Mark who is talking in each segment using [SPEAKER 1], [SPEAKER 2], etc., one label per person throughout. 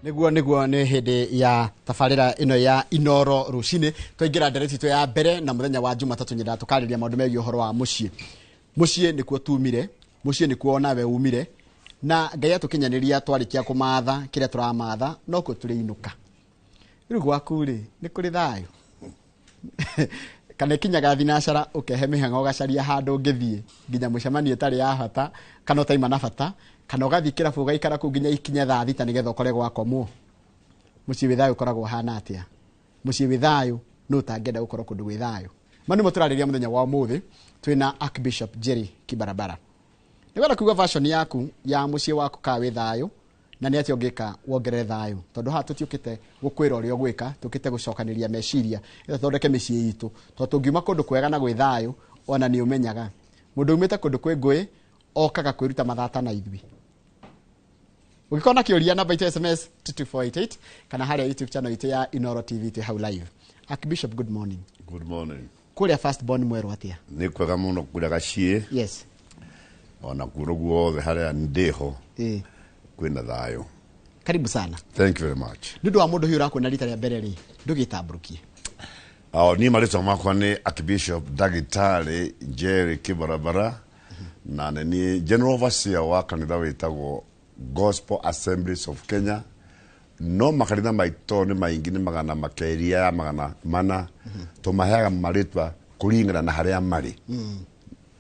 [SPEAKER 1] Niguo nĩ hĩndĩ ya tabarĩra ĩno ya Inoro rũcinĩ, twaingĩra ndereti itũ ya mbere na mũthenya wa Jumatatũ. Nyendaga tũkarĩria maũndũ megiĩ ũhoro wa mũciĩ. Mũciĩ nĩkuo tumire, mũciĩ nĩkuo onawe umire, na Ngai atũkinyanĩria twarĩkia kũmatha kĩrĩa tũramatha, nokuo tũrĩinũka. Rĩu gwaku rĩ, nĩ kũrĩ thayũ kana ĩkinyaga thinacara ũkehe mĩhang'o, ũgacaria handũ ũngĩthiĩ nginya mũcemanio ĩtarĩ ya bata kana ũtaima na bata, kana ũgathiĩ kĩrabu ũgaikara kũu nginya ikinye thaa 6 nĩgetha ũkore gwakomwo? Mũciĩ wĩ thayũ ũkoragwo ũhana atĩa? Mũciĩ wĩ thayũ, nũ ũtangĩenda gũkorwo kũndũ gwĩ thayũ? Ma nĩmo tũrarĩria mũthenya wa ũmũthĩ twĩna Archbishop Jerry Kibarabara. Nĩwenda kuga version yaku ya mũciĩ waku kaa wĩ thayũ, na nĩ atĩa ũngĩka wongerere thayũ? Tondũ haha tũtiũkĩte gũkwĩra ũrĩa ũgwĩka, tũkĩte gũcokanĩria meciria nĩgetha tũthondeke mĩciĩ itũ, tondũ tũngiuma kũndũ kwega na gwĩ thayũ, ona nĩ ũmenyaga mũndũ umĩte kũndũ kwĩ ngũĩ okaga kwĩruta mathata na ithuĩ. Ũngĩkorwo na kĩũria, namba itũ ya SMS 22488 kana harĩa YouTube channel itũ ya Inoro TV twĩ hau live. Archbishop, good morning.
[SPEAKER 2] Good morning.
[SPEAKER 1] Kũrĩa first born mwerũ atĩa?
[SPEAKER 2] Nĩ kwega mũno kũrĩa gaciĩ. Ona kũndũ guothe harĩa ndĩho kwĩna thayũ.
[SPEAKER 1] Karibu sana.
[SPEAKER 2] Thank you very much.
[SPEAKER 1] Nĩ ũndũ wa mũndũ hiũ ũrakuona rita rĩa mbere rĩ, ndũgĩtambũrũkie.
[SPEAKER 2] O, niĩ marĩtwa makwa nĩ Archbishop Ndagĩtarĩ Jerry Kibarabara, na nĩ niĩ General Overseer wa kanitha wĩtagwo Gospel Assemblies of Kenya, no makanitha maitũ nĩ maingĩ, nĩ magana makĩria ya 400. Tũmaheaga marĩtwa kũringana na harĩa marĩ,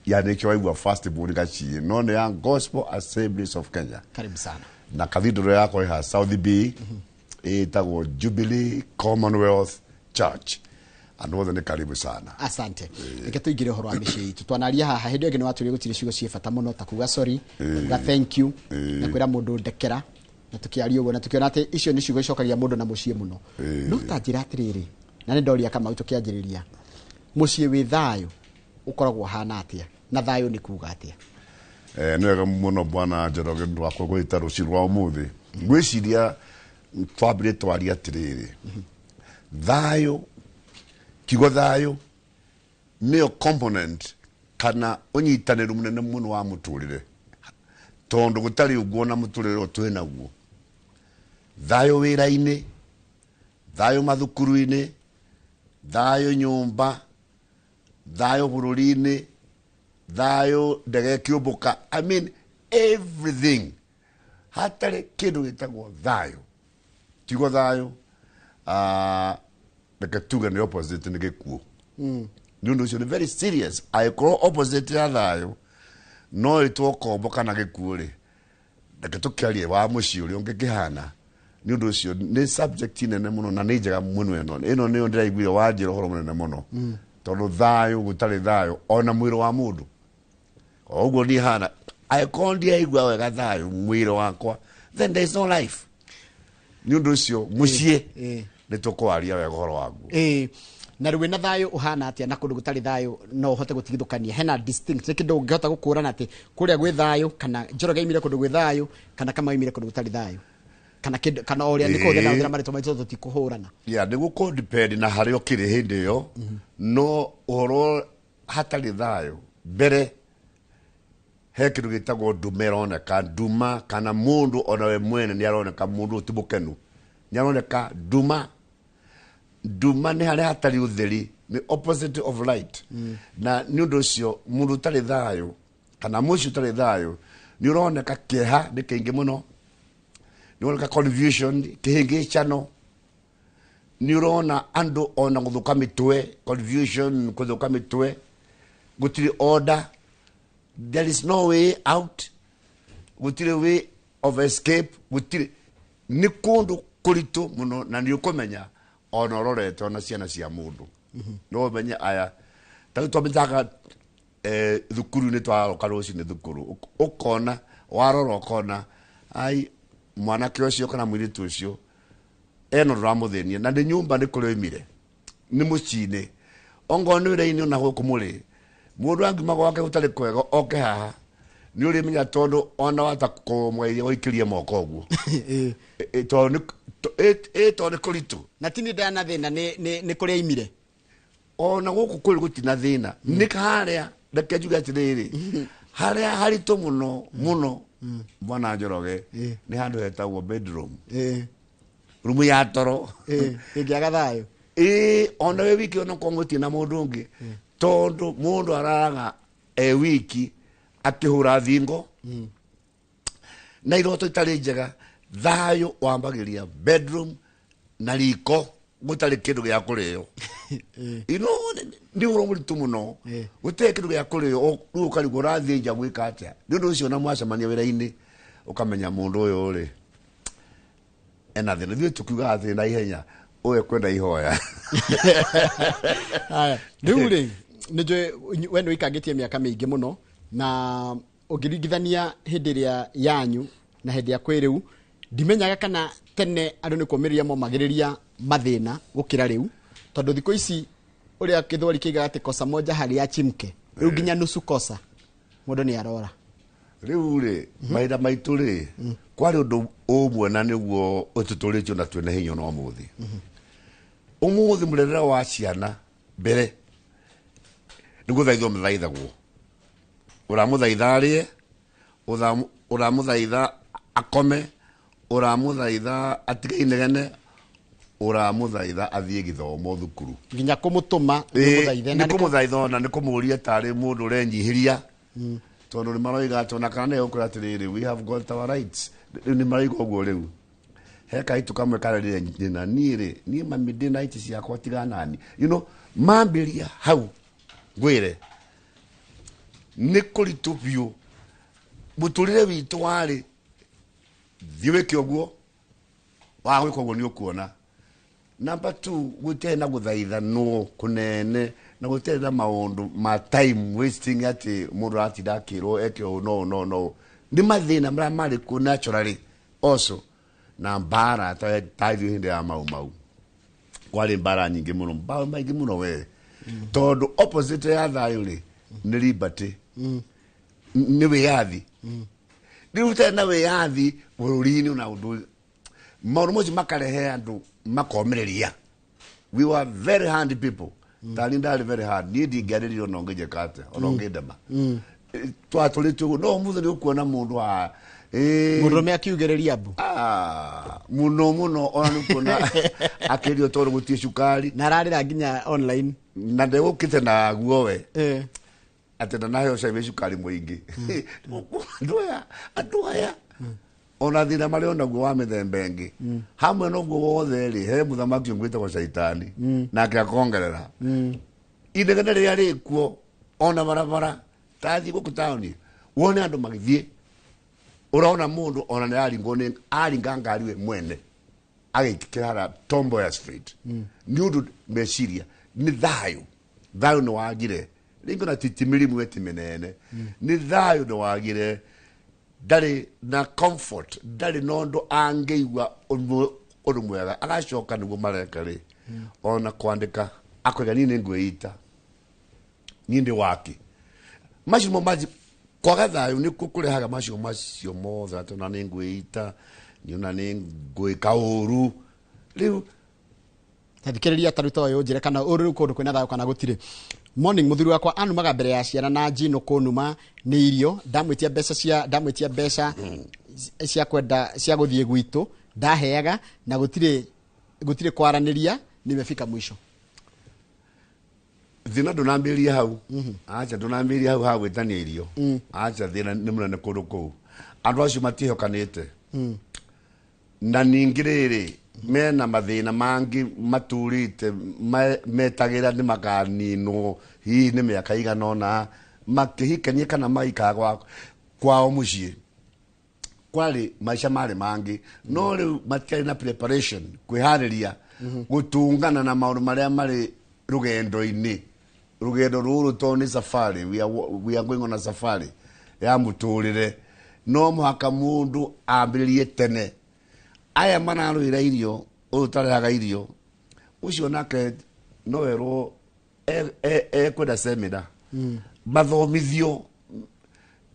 [SPEAKER 2] yani nĩkĩo waigua first born gaciĩ, no nĩ ya Gospel Assemblies of Kenya.
[SPEAKER 1] Karibu sana.
[SPEAKER 2] Na cathedral yakwa ĩha South B, ĩtagwo Jubilee Commonwealth Church. Andũ othe nĩ karibu sana.
[SPEAKER 1] Asante. Reke tũingĩre ũhoro wa mĩciĩ itũ. Twanaria haha hĩndĩ ĩyo ĩngĩ, nĩ watwĩrire gũtirĩ ciugo ciĩ bata mũno ta kuga sorry, kuga thank you na kwĩra mũndũ ndekera, na tũkĩaria ũguo na tũkĩona atĩ icio nĩ ciugo icokagia mũndũ na mũciĩ mũno. No ta njĩra atĩrĩrĩ, na nĩ ndoria Kamau tũkĩanjĩrĩria, mũciĩ wĩ thayũ ũkoragwo ũhana atĩa, na thayũ nĩ kuga atĩa?
[SPEAKER 2] Nĩ wega mũno, bwana Njoroge, nĩ ũndũ wakwa gwĩta rũciũ rwa ũmũthĩ. Ngwĩciria twambire twaria atĩrĩrĩ, thayũ, kiugo thayũ nĩyo component kana ũnyitanĩru mũnene mũno wa mũtũrĩre, tondũ gũtarĩ ũguo na mũtũrĩre ũyũ twĩ naguo, thayũ wĩra-inĩ, thayũ mathukuru-inĩ, thayũ nyũmba, thayũ bũrũri-inĩ, thayũ ndege ĩkĩũmbũka, I mean everything. Hatarĩ kĩndũ gĩtagwo thayũ, tigo thayũ, reke tuge nĩ opposite, nĩ gĩkuũ. Nĩ ũndũ ũcio nĩ very serious. Angĩkorwo opposite ya thayũ no ĩtwo kombo kana gĩkuũ rĩ, reke tũkĩarie wa mũciĩ ũrĩa ũngĩkĩhana. Nĩ ũndũ ũcio nĩ subject nene mũno na nĩ njega mũno. Ĩno nĩyo ndĩraiguire wanjĩra ũhoro mũnene mũno, tondũ thayũ, gũtarĩ thayũ, ona mwĩrĩ wa mũndũ o ũguo niĩ hana, angĩkorwo ndiaigua wega thayũ mwĩrĩ wakwa, then there is no life. Nĩ ũndũ ũcio mũciĩ nĩ tũkwaria wega ũhoro waguo.
[SPEAKER 1] Ĩĩ, na rĩu wĩna thayũ ũhana atĩa na kũndũ gũtarĩ thayũ? No ũhote gũtigithũkania hena distinct, nĩ kĩndũ ũngĩhota gũkũrana atĩ kũrĩa gwĩ thayũ, kana Njoroge aimire kũndũ gwĩ thayũ, kana Kamau aimire kũndũ gũtarĩ thayũ, kana kĩndũ kana o ũrĩa nĩ kũhũthĩra na hũthĩra marĩtwa maitũ tũtikũhũrana?
[SPEAKER 2] Ya, nĩ gũkũ depend na harĩa ũkĩrĩ hĩndĩ ĩyo, no ũhoro hatarĩ thayũ, mbere he kĩndũ gĩtagwo nduma ĩroneka, nduma kana mũndũ ona we mwene nĩ aroneka mũndũ ti mũkenu, nĩ aroneka nduma. Nduma nĩ harĩa hatarĩ ũtheri, nĩ opposite of light. Na nĩ ũndũ ũcio mũndũ ũtarĩ thayũ kana mũciĩ ũtarĩ thayũ nĩ ũroneka kĩeha nĩ kĩingĩ mũno, nĩ ũroneka confusion, kĩhĩngĩcano, nĩ ũrona andũ ona gũthũka mĩtwe, confusion, gũthũka mĩtwe, gũtirĩ order, there is no way out, gũtirĩ way of escape, gũtirĩ, nĩ kũndũ kũritũ mũno. Na nĩ ũkũmenya ona ũrorete ona ciana cia mũndũ, no ũmenye aya ta rĩu twamĩthaga thukuru-inĩ, twaroka rũcinĩ thukuru, ũkona warora ũkona ai mwanake ũcio kana mũirĩtu ũcio ena ũndũ ũramũthĩnia, na nĩ nyũmba, nĩ kũrĩa oimire, nĩ mũciĩ-inĩ, ongorwo nĩ wĩra-inĩ, ona gũkũ mũrĩ mũndũ angiuma gwake gũtarĩ kwega oke haha, nĩ ũrĩmenya, tondũ ona wata kũmweria ũikĩrie moko ũguo. Tondũ tondũ nĩ kũritũ.
[SPEAKER 1] Na ti nĩ ndana thĩna, nĩ kũrĩa aimire.
[SPEAKER 2] Ona gũkũ kũrĩ gũtina thĩna, nĩ harĩa, reke njuge atĩrĩrĩ, harĩa haritũ mũno mũno, bwana Njoroge, nĩ handũ hetagwo bedroom. Rumu ya toro.
[SPEAKER 1] Ĩngĩaga thayũ.
[SPEAKER 2] Ĩĩ, ona wĩ wiki ona korwo mũtirĩ na mũndũ ũngĩ, tondũ mũndũ araraga e wiki akĩhũra thingo na iroto itarĩ njega. Thayũ wambagĩria bedroom na riko gũtarĩ kĩndũ gĩa kũrĩo. You know, nĩ ũhoro mũritũ mũno. Gũtarĩ kĩndũ gĩa kũrĩo, rĩu ũkarigwo ũrathiĩ nja gwĩka atĩa. Nĩ ũndũ ũcio na mwacemania wĩra-inĩ ũkamenya mũndũ ũyũ rĩ ena thĩna. Ithuĩ tũkiugaga thĩna ihenya, ũyũ ekwenda ihoya.
[SPEAKER 1] Haya, rĩu rĩ nĩ njũĩ we nĩ ũikangĩtie mĩaka mĩingĩ mũno, na ũngĩringithania hĩndĩ ĩrĩa yanyu na hĩndĩ ya kwĩ rĩu, ndimenyaga kana tene andũ nĩ kũmĩrĩria momagĩrĩria mathĩna gũkĩra rĩu, tondũ thikũ ici ũrĩa kĩthweri kĩigaga atĩ kosa moja haliachi mke, rĩu nginya nusu kosa mũndũ nĩ arora.
[SPEAKER 2] Rĩu rĩ mahinda maitũ rĩ kwarĩ ũndũ ũmwe na nĩguo ũtũtũrĩtio na twĩna hinya ona ũmũthĩ. Ũmũthĩ mũrerere wa ciana mbere nĩ gũthaithwo mathaithagwo, ũramũthaitha arĩe, ũramũthaitha akome, ũramũthaitha atige inegene, ũramũthaitha athiĩ gĩthomo thukuru,
[SPEAKER 1] nginya kũmũtũma
[SPEAKER 2] nĩ nĩ kũmũthaitha ona nĩ kũmũria tarĩ mũndũ ũrenyihĩria, tondũ nĩ maroiga atĩ ona kana nĩ egũkwĩra atĩrĩrĩ, we have got our rights. Rĩu nĩ maroiga ũguo. Rĩu he kaitũ kamwe karerire nyina, niĩ rĩ, niĩ mami ndĩ na rights ciakwa, tiga nani. You know, mambĩria hau ngwĩre nĩ kũritũ biũ. Mũtũrĩre witũ warĩ thiĩ wĩke ũguo, waga gwĩka ũguo nĩ ũkuona. Number two, gũtiarĩ na gũthaithanwo kũnene na gũtiarĩ na maũndũ ma time wasting atĩ mũndũ aratinda akĩrwo eke ũũ no no no. Nĩ mathĩna marĩa marĩ kuo naturally also na mbara ta ithuĩ hĩndĩ ya Mau Mau kwarĩ mbara nyingĩ mũno, mbara maingĩ mũno we, tondũ opposite ya thayũ rĩ nĩ liberty, nĩ wĩyathi. Rĩu ũtarĩ na wĩyathi bũrũri-inĩ na ũndũ maũndũ macio makarehe andũ makomĩrĩria. We were very hard people. Tani ndarĩ very hard, niĩ ndingĩarĩrire ona ũngĩnjĩka atĩa, ona ũngĩndema. Twatũrĩte ũguo, no ũmũthĩ nĩ ũkuona mũndũ wa
[SPEAKER 1] Mũndũrũme akiugĩrĩria mbu.
[SPEAKER 2] Ah, mũno mũno, ona nĩ kuona akĩrio tondũ gũtirĩ cukari.
[SPEAKER 1] Na ararĩra nginya online.
[SPEAKER 2] Na ndegũkĩte na guo we atĩ ndanaheo cai wĩ cukari mũingĩ. Andũ aya ona thĩna marĩ onaguo wa mĩthemba ĩngĩ hamwe noguo wothe rĩ, he mũthamaki ũngĩ wĩtagwo caitani nake akongerera inegene rĩrĩa rĩkuo ona barabara. Tathiĩ gũkũ taũni wone andũ magĩthiĩ, ũrona mũndũ ona nĩ aringwo nĩ aringa ngari we mwene agĩikĩra Tom Mboya Street nĩ ũndũ meciria nĩ thayũ. Thayũ nĩ wagire rĩngĩ ona ti mĩrimũ ĩti mĩnene, nĩ thayũ nĩ wagire. Ndarĩ na comfort, ndarĩ na ũndũ angĩigua ũndũ mwega agacoka nĩguo mareka rĩ ona kwandĩka akoiga niĩ nĩ ngwĩita, niĩ ndĩ wake. Macio mo maji kwaga thayũ nĩkuo kũrehaga macio mothe, atĩ ona nĩ ngwĩita, niĩ ona nĩ ngwĩka ũru rĩu.
[SPEAKER 1] Thikĩrĩria ta rĩu ta ũyũ, njĩre kana ũrĩ rĩu kũndũ kwĩna thayũ kana gũtirĩ. Morning, mũthuri wakwa anumaga mbere ya ciana na njino kũnuma nĩ irio. Ndamwĩtia mbeca cia ndamwĩtia mbeca cia kwenda cia gũthiĩ gwitũ ndaheaga, na gũtirĩ kwaranĩria, nimefika mwisho.
[SPEAKER 2] Thĩna ndũnambĩrĩria hau, acha, ndũnambĩrĩria hau ha gwĩtania irio, acha. Thĩna nĩ mũnene kũndũ kũu, andũ acio matiĩhokanĩte, na ningĩ rĩrĩ mena mathĩna mangĩ maturĩte metagĩra nĩ makaninwo hihi nĩ mĩaka igana ũna makĩhikania kana magĩikara kwao mũciĩ. Kwarĩ maica marĩ mangĩ, no rĩu matiarĩ na preparation kwĩharĩria gũtungana na maũndũ marĩa marĩ rũgendo-inĩ. Rũgendo rũrũ tondũ nĩ safari, we are going on a safari ya mũtũrĩre, no mũhaka mũndũ ambĩrĩrie tene. Aya mararũĩra irio, ũyũ ũtarehaga irio ũcio nake no erwo ekwenda semina mathomithio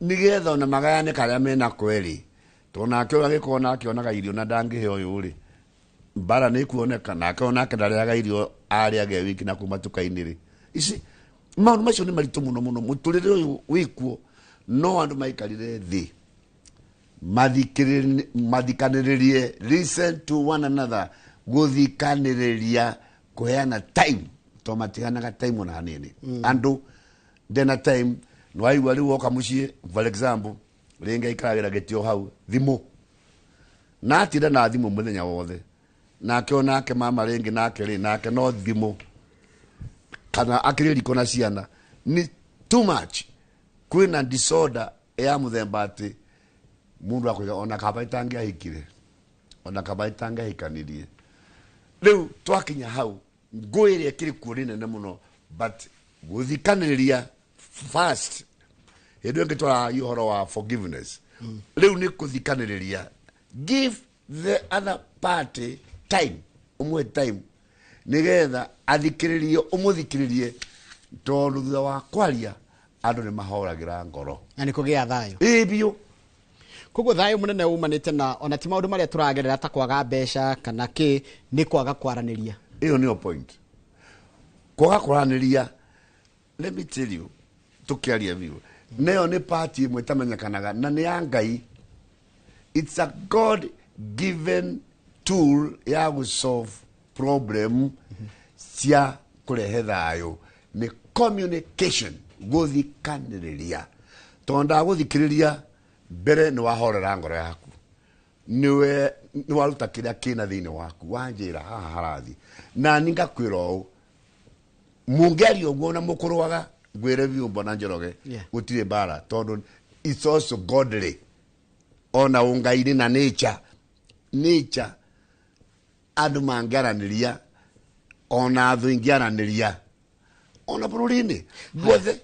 [SPEAKER 2] nigetha ona magayane karĩa menako erĩ, tondũ nake ũyũ agĩkorwo nake onaga irio na ndangĩhe ũyũ rĩ, mbara nĩ kuoneka. Nake onake ndarĩaga irio, arĩage wiki na kuma matuka-inĩ rĩ. Ici maũndũ macio nĩ maritũ mũno mũno mũtũrĩre ũyũ wĩkuo, no andũ maikarire thĩ. Mathikanĩrĩrie, listen to one another, gũthikanĩrĩria, kũheana time, to matihanaga time ona hanini. Andũ ndena time, nĩwaigua rĩu woka mũciĩ, for example, rĩngĩ aikaragĩra gĩtĩ o hau thimũ, na atinda na thimũ mũthenya wothe, nake o nake mama rĩngĩ nake rĩ nake no thimũ, kana akĩrĩ riko na ciana, nĩ too much. Kwĩna disorder ya mũthemba atĩ mũndũ akoiga ona kaba itangĩahikire, ona kaba itangĩahikanirie. Rĩu twakinya hau, ngũĩ ĩrĩa ĩkĩrĩ kuo nĩ nene mũno, but gũthikanĩrĩria first. Hĩndĩ ĩyo ĩngĩ twaragia ũhoro wa forgiveness, rĩu nĩ kũthikanĩrĩria. Give the other party time, ũmũhe time nĩgetha athikĩrĩrie, ũmũthikĩrĩrie, tondũ thutha wa kwaria andũ nĩ mahoragĩra ngoro.
[SPEAKER 1] Na nĩ kũgĩa thayũ.
[SPEAKER 2] Ĩ biũ.
[SPEAKER 1] Koguo thayũ mũnene umanĩte na ona ti maũndũ marĩa tũragerera ta kwaga mbeca kana kĩ, nĩ kwaga kwaranĩria.
[SPEAKER 2] Ĩyo nĩyo point, kwaga kwaranĩria. Let me tell you, tũkĩaria biũ, neyo nĩ part ĩmwe ĩtamenyekanaga na nĩ ya Ngai. It's a God given tool ya gũsolve problem cia kũrehe thayũ, nĩ communication, gũthikanĩrĩria, tondũ ndagũthikĩrĩria mbere nĩ wahorera ngoro yaku, niwe nĩ waruta kĩrĩa kĩna thĩinĩ waku, wanjĩra haha harathi na ni ngakwĩra ũũ. Mũngĩaria ũguo na mũkũrũaga, ngwĩre biũ, mbona Njoroge, gũtirĩ mbara, tondũ it's also godly, ona ũngai-inĩ na nature, andũ mangĩaranĩria, ona thũ ingĩaranĩria, ona bũrũri-inĩ guothe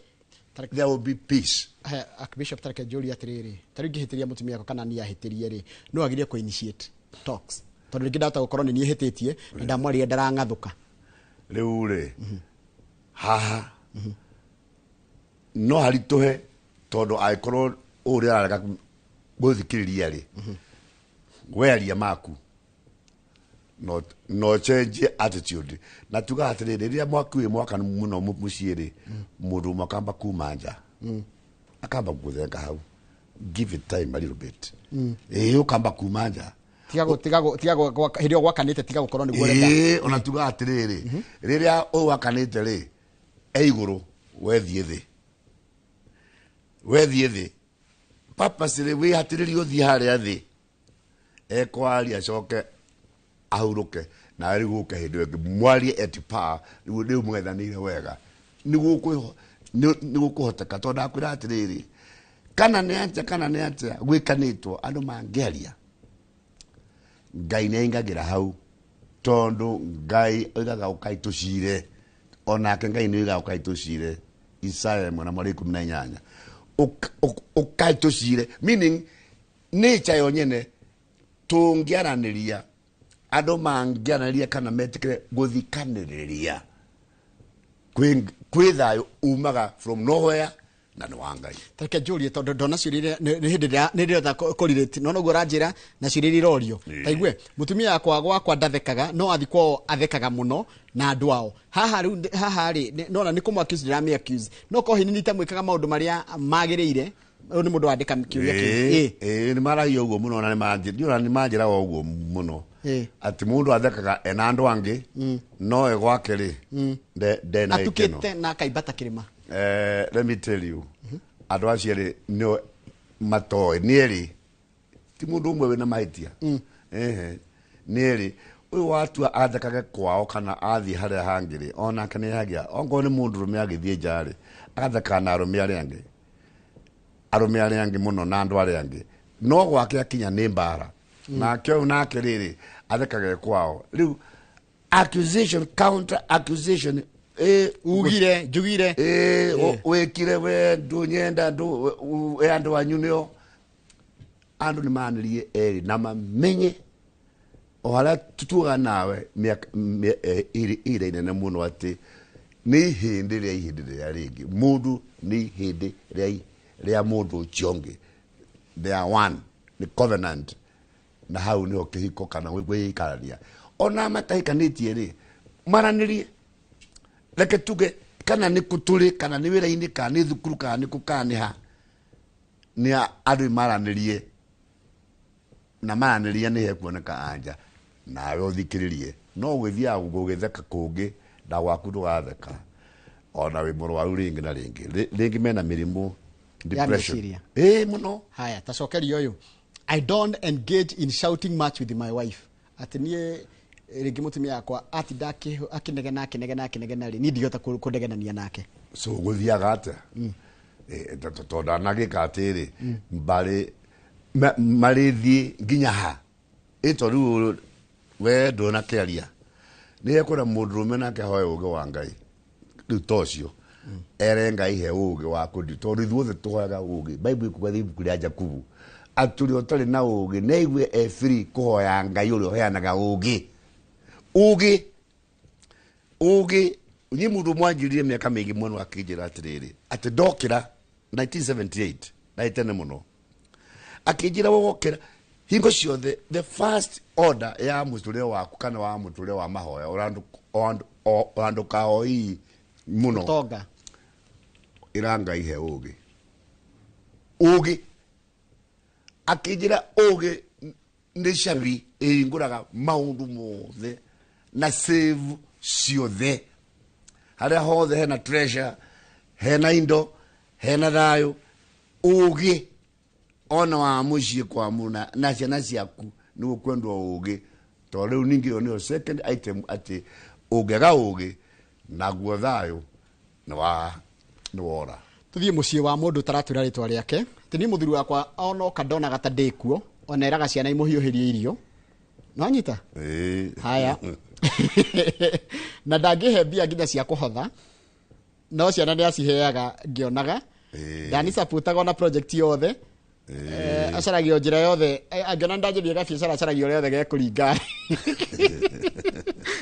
[SPEAKER 2] there will be peace.
[SPEAKER 1] Haya, Archbishop, tareke njũrie atĩrĩrĩ, ta rĩu ingĩhĩtĩria mũtumia wakwa kana niĩ ahĩtĩrie rĩ, no agirie kũ initiate talks? Tondũ rĩngĩ ndahota gũkorwo nĩ niĩ hĩtĩtie na ndamwarĩrie ndarang'athũka.
[SPEAKER 2] Rĩu rĩ, haha no haritũhe, tondũ angĩkorwo ũrĩa ararega gũthikĩrĩria rĩ, wearia maku no change attitude. Na tuga atĩrĩrĩ, rĩrĩa mwaki wĩ mwakanu mũno mũciĩ rĩ, mũndũ ũmwe akamba kuma nja, akamba gũthenga hau. Give it time a little bit. Ĩĩ, ũkamba kuma nja.
[SPEAKER 1] Tiga hĩndĩ ĩyo gwakanĩte, tiga gũkorwo nĩguo ũrenda.
[SPEAKER 2] Ĩĩ, ona tuga atĩrĩrĩ, rĩrĩa ũyũ wakanĩte rĩ e igũrũ, wethiĩ thĩ, wethiĩ thĩ purposely, wĩhatĩrĩrie ũthiĩ harĩa thĩ, ekwaria acoke ahurũke, nawe rĩu ũke hĩndĩ ĩyo ĩngĩ mwarie at par. Rĩu mwethanĩire wega, nĩ gũkũhoteka, tondũ ndakwĩra atĩrĩrĩ, kana nĩ atĩa, kana nĩ atĩa gwĩkanĩtwo, andũ mangĩaria, Ngai nĩ aingagĩra hau, tondũ Ngai oigaga ũkai tũcire. Onake Ngai nĩ oigaga ũkai tũcire, Isaya 1:18, ũkai tũcire, meaning nature yo nyene tũngĩaranĩria, andũ mangĩaranĩria kana metĩkĩre gũthikanĩrĩria, kwĩ thayũ umaga from nowhere na nĩ wa Ngai.
[SPEAKER 1] Tareke njũrie, tondũ ndona ciũria iria nĩ hĩndĩ nĩ ndĩrota kũrelate no noguo ũranjĩra na ciũria iria irorio. Taigue mũtumia wakwa, gwakwa ndathekaga, no athi kwao athekaga mũno na andũ ao. Haha rĩu haha rĩ, nona nĩ kũmũ accuse, ndĩramĩ accuse, no korwo hihi nitamwĩkaga maũndũ marĩa magĩrĩire. Ũyũ nĩ mũndũ wandĩka kĩũria kĩu.
[SPEAKER 2] Ĩĩ, nĩ maragia ũguo mũno, na nĩ manjĩraga ũguo mũno, atĩ mũndũ athekaga ena andũ angĩ, no e gwake rĩ ndena gĩkeno.
[SPEAKER 1] Atukĩte na akaimbata kĩrĩma.
[SPEAKER 2] Let me tell you, andũ acio erĩ nĩo matoĩ, nĩ erĩ, ti mũndũ ũmwe wĩna mahĩtia. Ehe, nĩ erĩ. Ũyũ watua athekage kwao kana athiĩ harĩa hangĩ rĩ, onake nĩ agĩa, ongorwo nĩ mũndũ rũme agĩthiĩ nja rĩ, agathekaga na arũme arĩa angĩ, arũme arĩa angĩ mũno na andũ arĩa angĩ, no gwake akinya nĩ mbara. Nake ũyũ nake rĩrĩ athekage kwao, rĩu accusation, counter accusation,
[SPEAKER 1] ugire njugire.
[SPEAKER 2] Wĩkire we ndũnyenda we andũ anyu nĩo andũ nĩ maranĩrie erĩ na mamenye o harĩa tutuaga nawe mĩaka ihinda inene mũno atĩ nĩ ihĩndĩ rĩa ihĩndĩ rĩrĩa rĩngĩ, mũndũ nĩ ihĩndĩ rĩa mũndũ ũcio ũngĩ. They are one, nĩ covenant, na hau nĩho kĩhiko kana gwĩikarania, ona matahikanĩtie rĩ, maranĩrie. Reke tuge kana nĩ kũ tũrĩ, kana nĩ wĩra-inĩ, kana nĩ thukuru, kana nĩ kũ, kana nĩ ha, nĩ andũ maranĩrie. Na maranĩria nĩ hekuoneka anja nawe ũthikĩrĩrie no ũgĩthiaga gũgĩtheka kũngĩ na gwaku ndũgatheka ona wĩ mũrwaru rĩngĩ na rĩngĩ. Rĩngĩ mena mĩrimũ depression.
[SPEAKER 1] Meciria.
[SPEAKER 2] Ĩĩ mũno.
[SPEAKER 1] Haya, tacokeria ũyũ: "I don't engage in shouting much with my wife." Atĩ niĩ rĩngĩ mũtumia wakwa atinda akĩnegena akĩnegena akĩnegena rĩ, niĩ ndingĩhota kũnegenania nake.
[SPEAKER 2] So gũthiaga atĩa? Tondũ ndanagĩka atĩrĩ mbarĩ marĩthiĩ nginya ha ĩ to rĩu we ndũnakĩaria nĩ hekwenda mũndũrũme nake ahoe ũgĩ wa Ngai rĩu ta ũcio ere Ngai he ũgĩ wa kũndi tondũ ithuothe tũhoyaga ũgĩ. Bible ikuga thĩ ibuku rĩa Jakubu atĩ ũrĩa ũtarĩ na ũgĩ nĩ aigue e free kũhoya Ngai ũrĩa ũheanaga ũgĩ ũgĩ ũgĩ. Niĩ mũndũ mwanjĩrire mĩaka mĩingĩ mũno akĩnjĩra atĩrĩrĩ atĩ ndokĩra 1978 ndarĩ tene mũno akĩnjĩra wokĩra hingo ciothe the first order ya mũtũrĩre waku kana wa mũtũrĩre wa mahoya ũrandũkahoi mũno
[SPEAKER 1] tonga
[SPEAKER 2] ĩra Ngai he ũgĩ ũgĩ. Akĩnjĩra ũgĩ nĩ cabi ĩhingũraga maũndũ mothe na save ciothe harĩa hothe hena treasure, hena indo, hena thayũ. Ũgĩ ona wa mũciĩ kwa mũna na ciana ciaku nĩ gũkwendwo ũgĩ tondũ rĩu ningĩ ĩyo nĩyo second item atĩ ũngĩaga ũgĩ naguo thayũ nĩ wa nĩ wora.
[SPEAKER 1] Tuthiĩ mũciĩ wa mũndũ ũtaratwĩra rĩtwa rĩake atĩ niĩ mũthuri wakwa onoka ndonaga ta ndĩ kuo ona eraga ciana imũhiũhĩrie irio nonyita.
[SPEAKER 2] Ĩĩ.
[SPEAKER 1] Haya, na ndangĩhe mbia nginya cia kũhotha no ciana nĩ aciheaga ngĩonaga.
[SPEAKER 2] Ĩĩ.
[SPEAKER 1] Ndanisaputaga ona project yothe. Acaragia o njĩra yothe. Angĩona ndanjĩrie gabiacara acaragia ũrĩa yothe gekũringa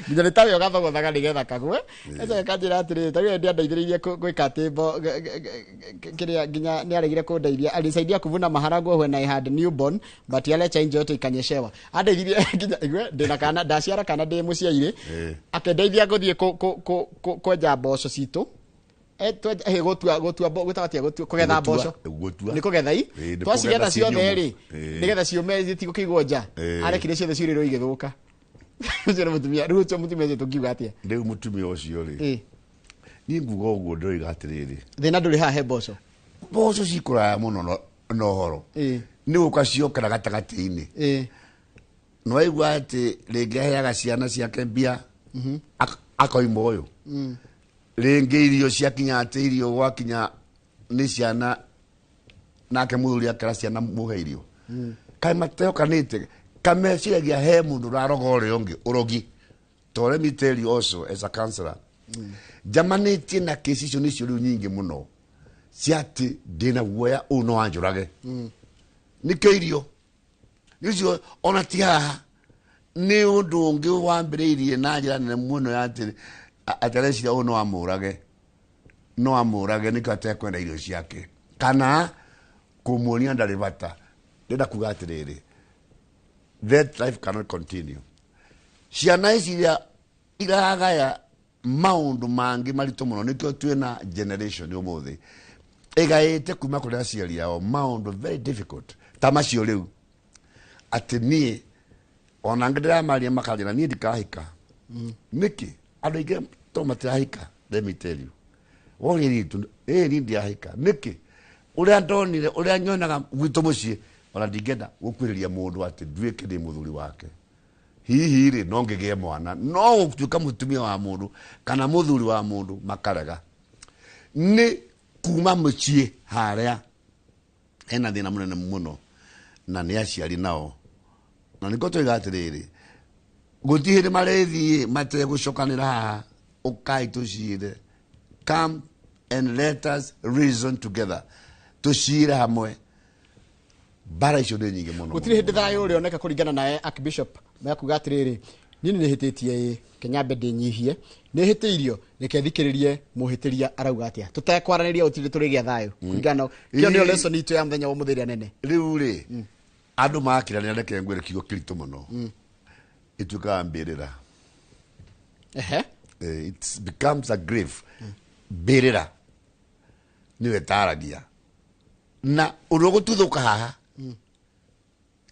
[SPEAKER 1] nginya nĩ tawe ũgathogothaga nĩgetha kagwe. Acoka kanjĩra atĩrĩrĩ tarĩu nĩ andeithĩrĩirie gwĩka atĩ kĩrĩa nginya nĩ aregire kũndeithia, alinisaidia kuvuna maharagwe when I had newborn, but yale change yote ikanyeshewa. Andeithirie nginya igwe ndĩna kana ndaciara kana ndĩ mũciairĩ akĩndeithia gũthiĩ kwenja mboco citũ. Gũtua gwĩtagwo atĩa gũtua kũgetha
[SPEAKER 2] Gũtua,
[SPEAKER 1] mboco?
[SPEAKER 2] Gũtua.
[SPEAKER 1] Nĩ kũgetha i
[SPEAKER 2] Ĩĩ, nĩ
[SPEAKER 1] twacigetha
[SPEAKER 2] kũgetha
[SPEAKER 1] ciothe
[SPEAKER 2] ciĩ
[SPEAKER 1] rĩ
[SPEAKER 2] nyũmũ. Ĩĩ.
[SPEAKER 1] Nĩgetha ciũme citigũkĩigwo nja.
[SPEAKER 2] Ĩĩ.
[SPEAKER 1] Arekire ciothe ciurĩrwo igĩthũka. Ũcio nĩ mũtumia rĩu ũcio mũtumia ũcio tũngiuga atĩa?
[SPEAKER 2] Rĩu mũtumia ũcio rĩ
[SPEAKER 1] Ĩĩ.
[SPEAKER 2] Niĩ nguga ũguo ndĩroiga atĩrĩrĩ
[SPEAKER 1] thĩna ndũrĩ haha he mboco.
[SPEAKER 2] Mboco cikũraya mũno na ũhoro nĩ gũka ciokera gatagatĩ-inĩ. Nĩwaigua atĩ rĩngĩ aheaga ciana ciake mbia akoima ũyũ rĩngĩ irio ciakinya atĩ irio gwakinya nĩ ciana nake mũthuri akera ciana mũhe irio kaĩ mateokanĩte kameciragia he mũndũ ũraroga ũrĩa ũngĩ ũrogi. To let me tell you also as a counselor njamanĩtie na kesi icio nĩcio rĩu nyingĩ mũno cia atĩ ndĩna guoya ũũ no anjũrage nĩkĩo irio nĩcio ona ti haha nĩ ũndũ ũngĩ wambĩrĩirie na njĩra nene mũno ya atĩ atĩ areciria ũyũ no amũrage no amũrage nĩkĩo atekwenda irio ciake kana kũmuonia ndarĩ bata. Ndĩrenda kuga atĩrĩrĩ that life cannot continue. Ciana ici iria iragaya maũndũ mangĩ maritũ mũno nĩkĩo twĩna generation ũmũthĩ ĩgaĩte kuma kũrĩ aciari ao maũndũ very difficult ta macio rĩu atĩ niĩ ona angĩ ndĩramaria makanjĩra niĩ ndikahika nĩkĩ andũ aingĩ to matirahika. Let me tell you woria ritũ ĩ niĩ ndirahika nĩkĩ ũrĩa ndonire ũrĩa nyonaga gwitũ mũciĩ ona ndingĩenda gũkuhĩrĩria mũndũ atĩ nduĩke ndĩ mũthuri wake hihi rĩ no ngĩgĩe mwana no gũtuĩka mũtumia wa mũndũ kana mũthuri wa mũndũ makarega nĩ kuma mũciĩ harĩa hena thĩna mũnene mũno na nĩ aciari nao na nĩkĩo tũiga atĩrĩrĩ gũtirĩ hĩndĩ marĩthiĩ mategũcokanĩra haha ũkai tũcire come and let us reason together tũcire hamwe mbara icio nĩ nyingĩ mũno.
[SPEAKER 1] Gũtirĩ hĩndĩ thayũ ũrĩoneka kũringana naye Archbishop mekuga atĩrĩrĩ niĩ nĩ hĩtĩtie ĩ kenyambe ndĩnyihie nĩ hĩtĩirio reke thikĩrĩrie mũhĩtĩria arauga atĩa tũtekwaranĩria gũtirĩ tũrĩgĩa thayũ kũringana na kĩo nĩyo
[SPEAKER 2] Ĩĩ.
[SPEAKER 1] lesson itũ ya mũthenya wa ũmũthĩ ĩrĩa nene.
[SPEAKER 2] Rĩu rĩ andũ makiranĩra reke ngwĩre kiugo kĩritũ mũno ĩtuĩkaga mbĩrĩra.
[SPEAKER 1] Ehe.
[SPEAKER 2] It becomes a grave mbĩrĩra nĩyo ĩtaragia na ũndũ ũgũtuthũka haha.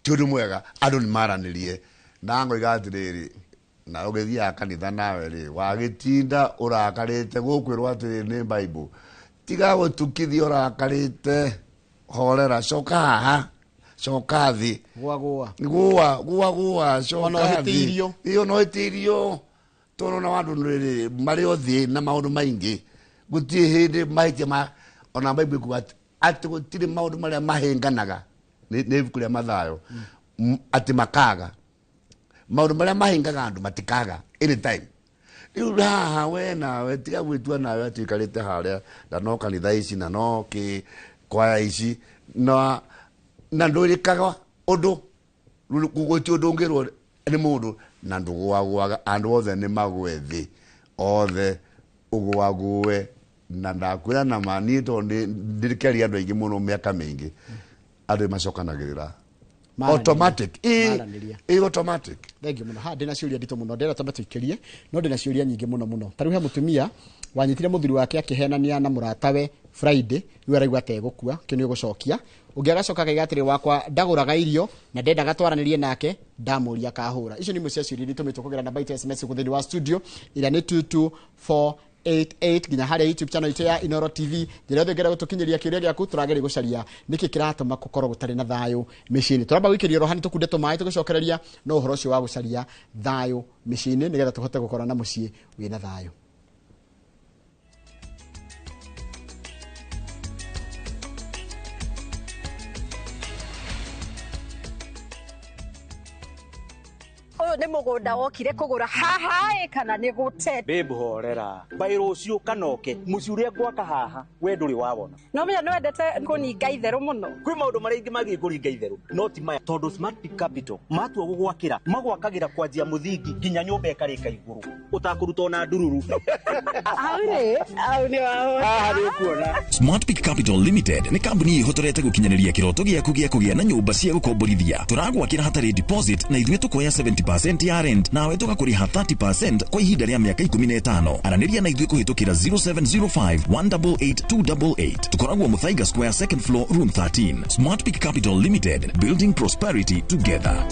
[SPEAKER 2] Ti ũndũ mwega andũ nĩ maranĩrie na ngoiga atĩrĩrĩ na ũgĩthiaga kanitha nawe rĩ wagĩtinda ũrakarĩte gũkwĩrwo atĩrĩrĩ nĩ Bible tiga gũtukithia ũrakarĩte horera coka haha coka thĩ
[SPEAKER 1] gwa gwa
[SPEAKER 2] gwa gwa gwa coka
[SPEAKER 1] Ona ũhĩtĩirio.
[SPEAKER 2] thĩ ĩ ona ũhĩtĩirio tondũ na andũ rĩrĩ marĩ o thĩ na maũndũ maingĩ gũtirĩ hĩndĩ mahĩtia ma ona Bible ĩkuga atĩ gũtirĩ maũndũ marĩa mahĩnganaga nĩ ibuku rĩa Mathayo atĩ makaga maũndũ marĩa mahĩngaga andũ matikaga anytime rĩu haha we nawe tiga gwĩtua nawe atĩ ũikarĩte harĩa na no kanitha ici na no kĩ kwaya ici na ndwĩrĩkaga ũndũ gũtirĩ ũndũ ũngĩrwo nĩ mũndũ na ndũgũagũaga andũ othe nĩ magwe thĩ othe ũgũagũe na ndakwĩra na ma niĩ tondũ ndĩrĩkĩaria andũ aingĩ mũno mĩaka mĩingĩ andũ nĩ macokanagĩrĩra automatic ĩ automatic.
[SPEAKER 1] Thank you muno. Ha ndina ciũria nditũ mũno ndĩrenda twambe tũikĩrie no ndĩna ciũria nyingĩ mũno mũno. Ta rĩu he mũtumia wanyitire mũthuri wake akĩhenania na mũratawe Friday rĩu araigua ategũkua kĩu nĩ ũgũcokia ũngĩ agacoka akaiga atĩrĩ wakwa ndagũraga irio na ndendaga twaranĩrie nake ndamũria akahũra. Icio nĩ imwe cia ciũria iria itũmĩtwo kũgerera namba itũ ya SMS gũkũ thĩinĩ wa studio ĩrĩa nĩ 22488 nginya harĩa YouTube channel itũ ya Inoro TV. Njĩra yothe ũngĩenda gũtũkinyĩria kĩũria gĩaku tũrageria gũcaria nĩkĩ kĩratũma gũkorwo gũtarĩ na thayũ mĩciĩ-inĩ. Tũramba gũikĩria rohani tũkunde tũmaĩ tũgĩcokereria no ũhoro ũcio wa gũcaria thayũ mĩciĩ-inĩ nĩgetha tũhote gũkorwo na mũciĩ wĩna thayũ.
[SPEAKER 3] Ũyũ nĩ mũgũnda wokire kũgũra haha ĩ kana nĩ gũte.
[SPEAKER 4] Babe horera mbaĩ rũciũ kanoke mũciĩ ũrĩa ngwaka haha we ndũrĩ wawona.
[SPEAKER 3] No menya nĩ wendete kũninga itherũ mũno.
[SPEAKER 4] Kwĩ maũndũ marĩa ingĩ magĩ kũringa itherũ no ti maya tondũ Smart Peak Capital matua gũgwakĩra magwakagĩra kwanjia mũthingi nginya nyũmba ĩkarĩka igũrũ ũtakũruta ona ndururu.
[SPEAKER 3] Hau rĩ hau nĩ wahota.
[SPEAKER 4] Haha nĩ ũkuona.
[SPEAKER 5] Smart Peak Capital Limited nĩ kambuni ĩhotorete gũkinyanĩria kĩroto gĩaku gĩa kũgĩa na nyũmba cia gũkomborithia. Tũragwakĩra hatarĩ deposit na ithuĩ tũkoya 70% ya rent nawe tũgakũrĩha 30% kwa ihinda rĩa mĩaka 15. Aranĩria na ithuĩ kũhĩtũkĩra 0705 188 288. Tũkoragwo Muthaiga Square 2nd floor room 13. Smart Peak Capital Limited, building prosperity together.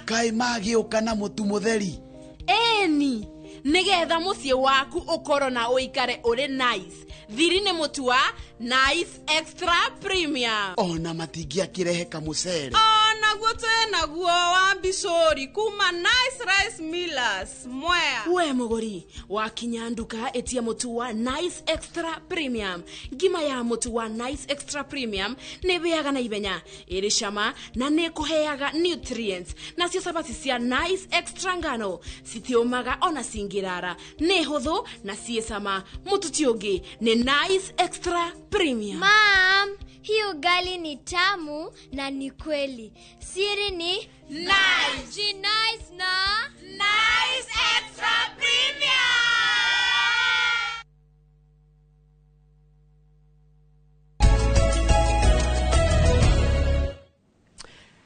[SPEAKER 6] Kai magĩũka na mũtu mũtheri.
[SPEAKER 7] Ĩni nĩgetha mũciĩ waku ũkorwo na ũikare ũrĩ nice. Thiri nĩ mũtu wa Nice Extra Premium.
[SPEAKER 6] Ona matingĩakĩrehe kamũcere.
[SPEAKER 8] Onaguo twĩnaguo wa mbicũri kuma Nice Rice Millers Mwea.
[SPEAKER 7] We mũgũri wakinya nduka ĩtia mũtu wa Nice Extra Premium. Ngima ya mũtu wa Nice Extra Premium nĩ ĩhĩaga na ihenya, ĩrĩ cama na nĩ ĩkũheaga nutrients. Nacio cabaci cia Nice Extra ngano citiũmaga ona cingĩrara, nĩ hũthũ na ciĩ cama. Mũtu ti ũngĩ nĩ Nice Extra Premium.
[SPEAKER 9] Mom, hii ugali ni tamu na ni kweli. Siri ni
[SPEAKER 8] Nice.
[SPEAKER 9] Nice na
[SPEAKER 8] Nice Extra Premium.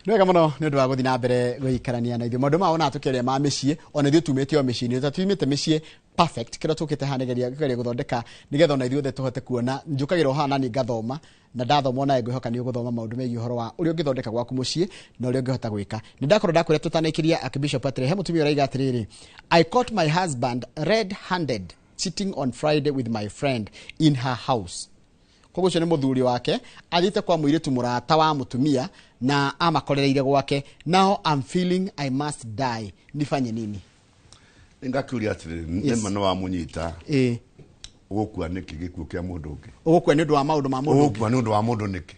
[SPEAKER 1] Nĩ wega mũno nĩ ũndũ wa gũthiĩ na mbere gũikarania na ithuĩ. Maũndũ maya ona tũkĩaria ma mĩciĩ, ona ithuĩ tumĩte o mĩciĩ-inĩ, ta tumĩte mĩciĩ perfect kĩrĩa tũkĩte haha nĩgeria gũthondeka nĩgetha ona ithuĩ othe tũhote kuona. Njũkagĩra o haha na niĩ ngathoma na ndathoma onawe ngwĩhoka nĩ ũgũthoma maũndũ megiĩ ũhoro wa ũrĩa ũngĩthondeka gwaku mũciĩ na ũrĩa ũngĩhota gwĩka. Nĩ ndakorwo ndakwĩra tũtanaikĩria Archbishop atĩrĩ, he mũtumia ũraiga atĩrĩrĩ, I caught my husband red-handed cheating on Friday with my friend in her house. Koguo ũcio nĩ mũthuri wake athiĩte kwa mũirĩtu mũrata wa mũtumia na amakorereire gwake. Now I'm feeling I must die, nifanye nini?
[SPEAKER 2] Ngakiuria atĩrĩrĩ, nĩma nĩ wamũnyita ũgũkua nĩkĩ gĩkuũ kĩa mũndũ ũngĩ?
[SPEAKER 1] Ũgũkua nĩ ũndũ wa maũndũ ma mũndũ ũngĩ.
[SPEAKER 2] Ũgũkua nĩ ũndũ wa mũndũ nĩkĩ?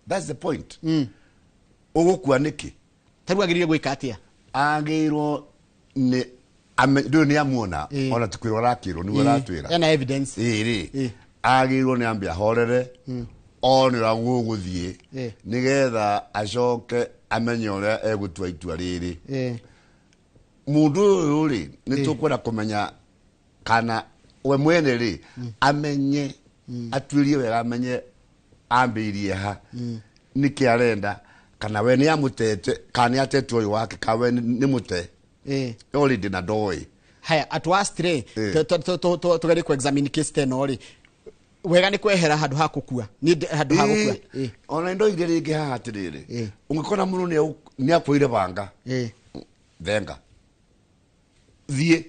[SPEAKER 2] That's the point. Ũgũkua nĩkĩ?
[SPEAKER 1] Ta rĩu agĩrĩire gwĩka atĩa?
[SPEAKER 2] Agĩrĩirwo nĩ ndũyũ nĩ amuona ona ti kwĩrwo arakĩrwo nĩwe aratwĩra.
[SPEAKER 1] Ena evidence.
[SPEAKER 2] Ĩĩ rĩ. Agĩrĩirwo nĩ ambe ahorere one ũrĩa gũgũthiĩ
[SPEAKER 1] Eh.
[SPEAKER 2] nĩgetha acoke amenye ũrĩa egũtua itua rĩrĩ.
[SPEAKER 1] Eh.
[SPEAKER 2] Mũndũ ũyũ rĩ, nĩ tũkwenda kũmenya kana we mwene rĩ amenye, atuĩrie wega, amenye ambĩirie ha, nĩkĩ arenda, kana we nĩ amũtete, kana nĩ atete ũyũ wake, kana we nĩ mũte
[SPEAKER 1] Eh.
[SPEAKER 2] already na ndoĩ.
[SPEAKER 1] Haya, at worst rĩ,
[SPEAKER 2] Eh.
[SPEAKER 1] tugerie ku examine case ta ĩno rĩ, wega nĩ kwehera handũ ha gũkua. Niĩ handũ ha gũkua.
[SPEAKER 2] Ĩĩ, ona ndoigire rĩngĩ haha atĩrĩrĩ,
[SPEAKER 1] Eh.
[SPEAKER 2] ũngĩkora mũndũ nĩ akuoire banga,
[SPEAKER 1] Eh.
[SPEAKER 2] thenga thiĩ,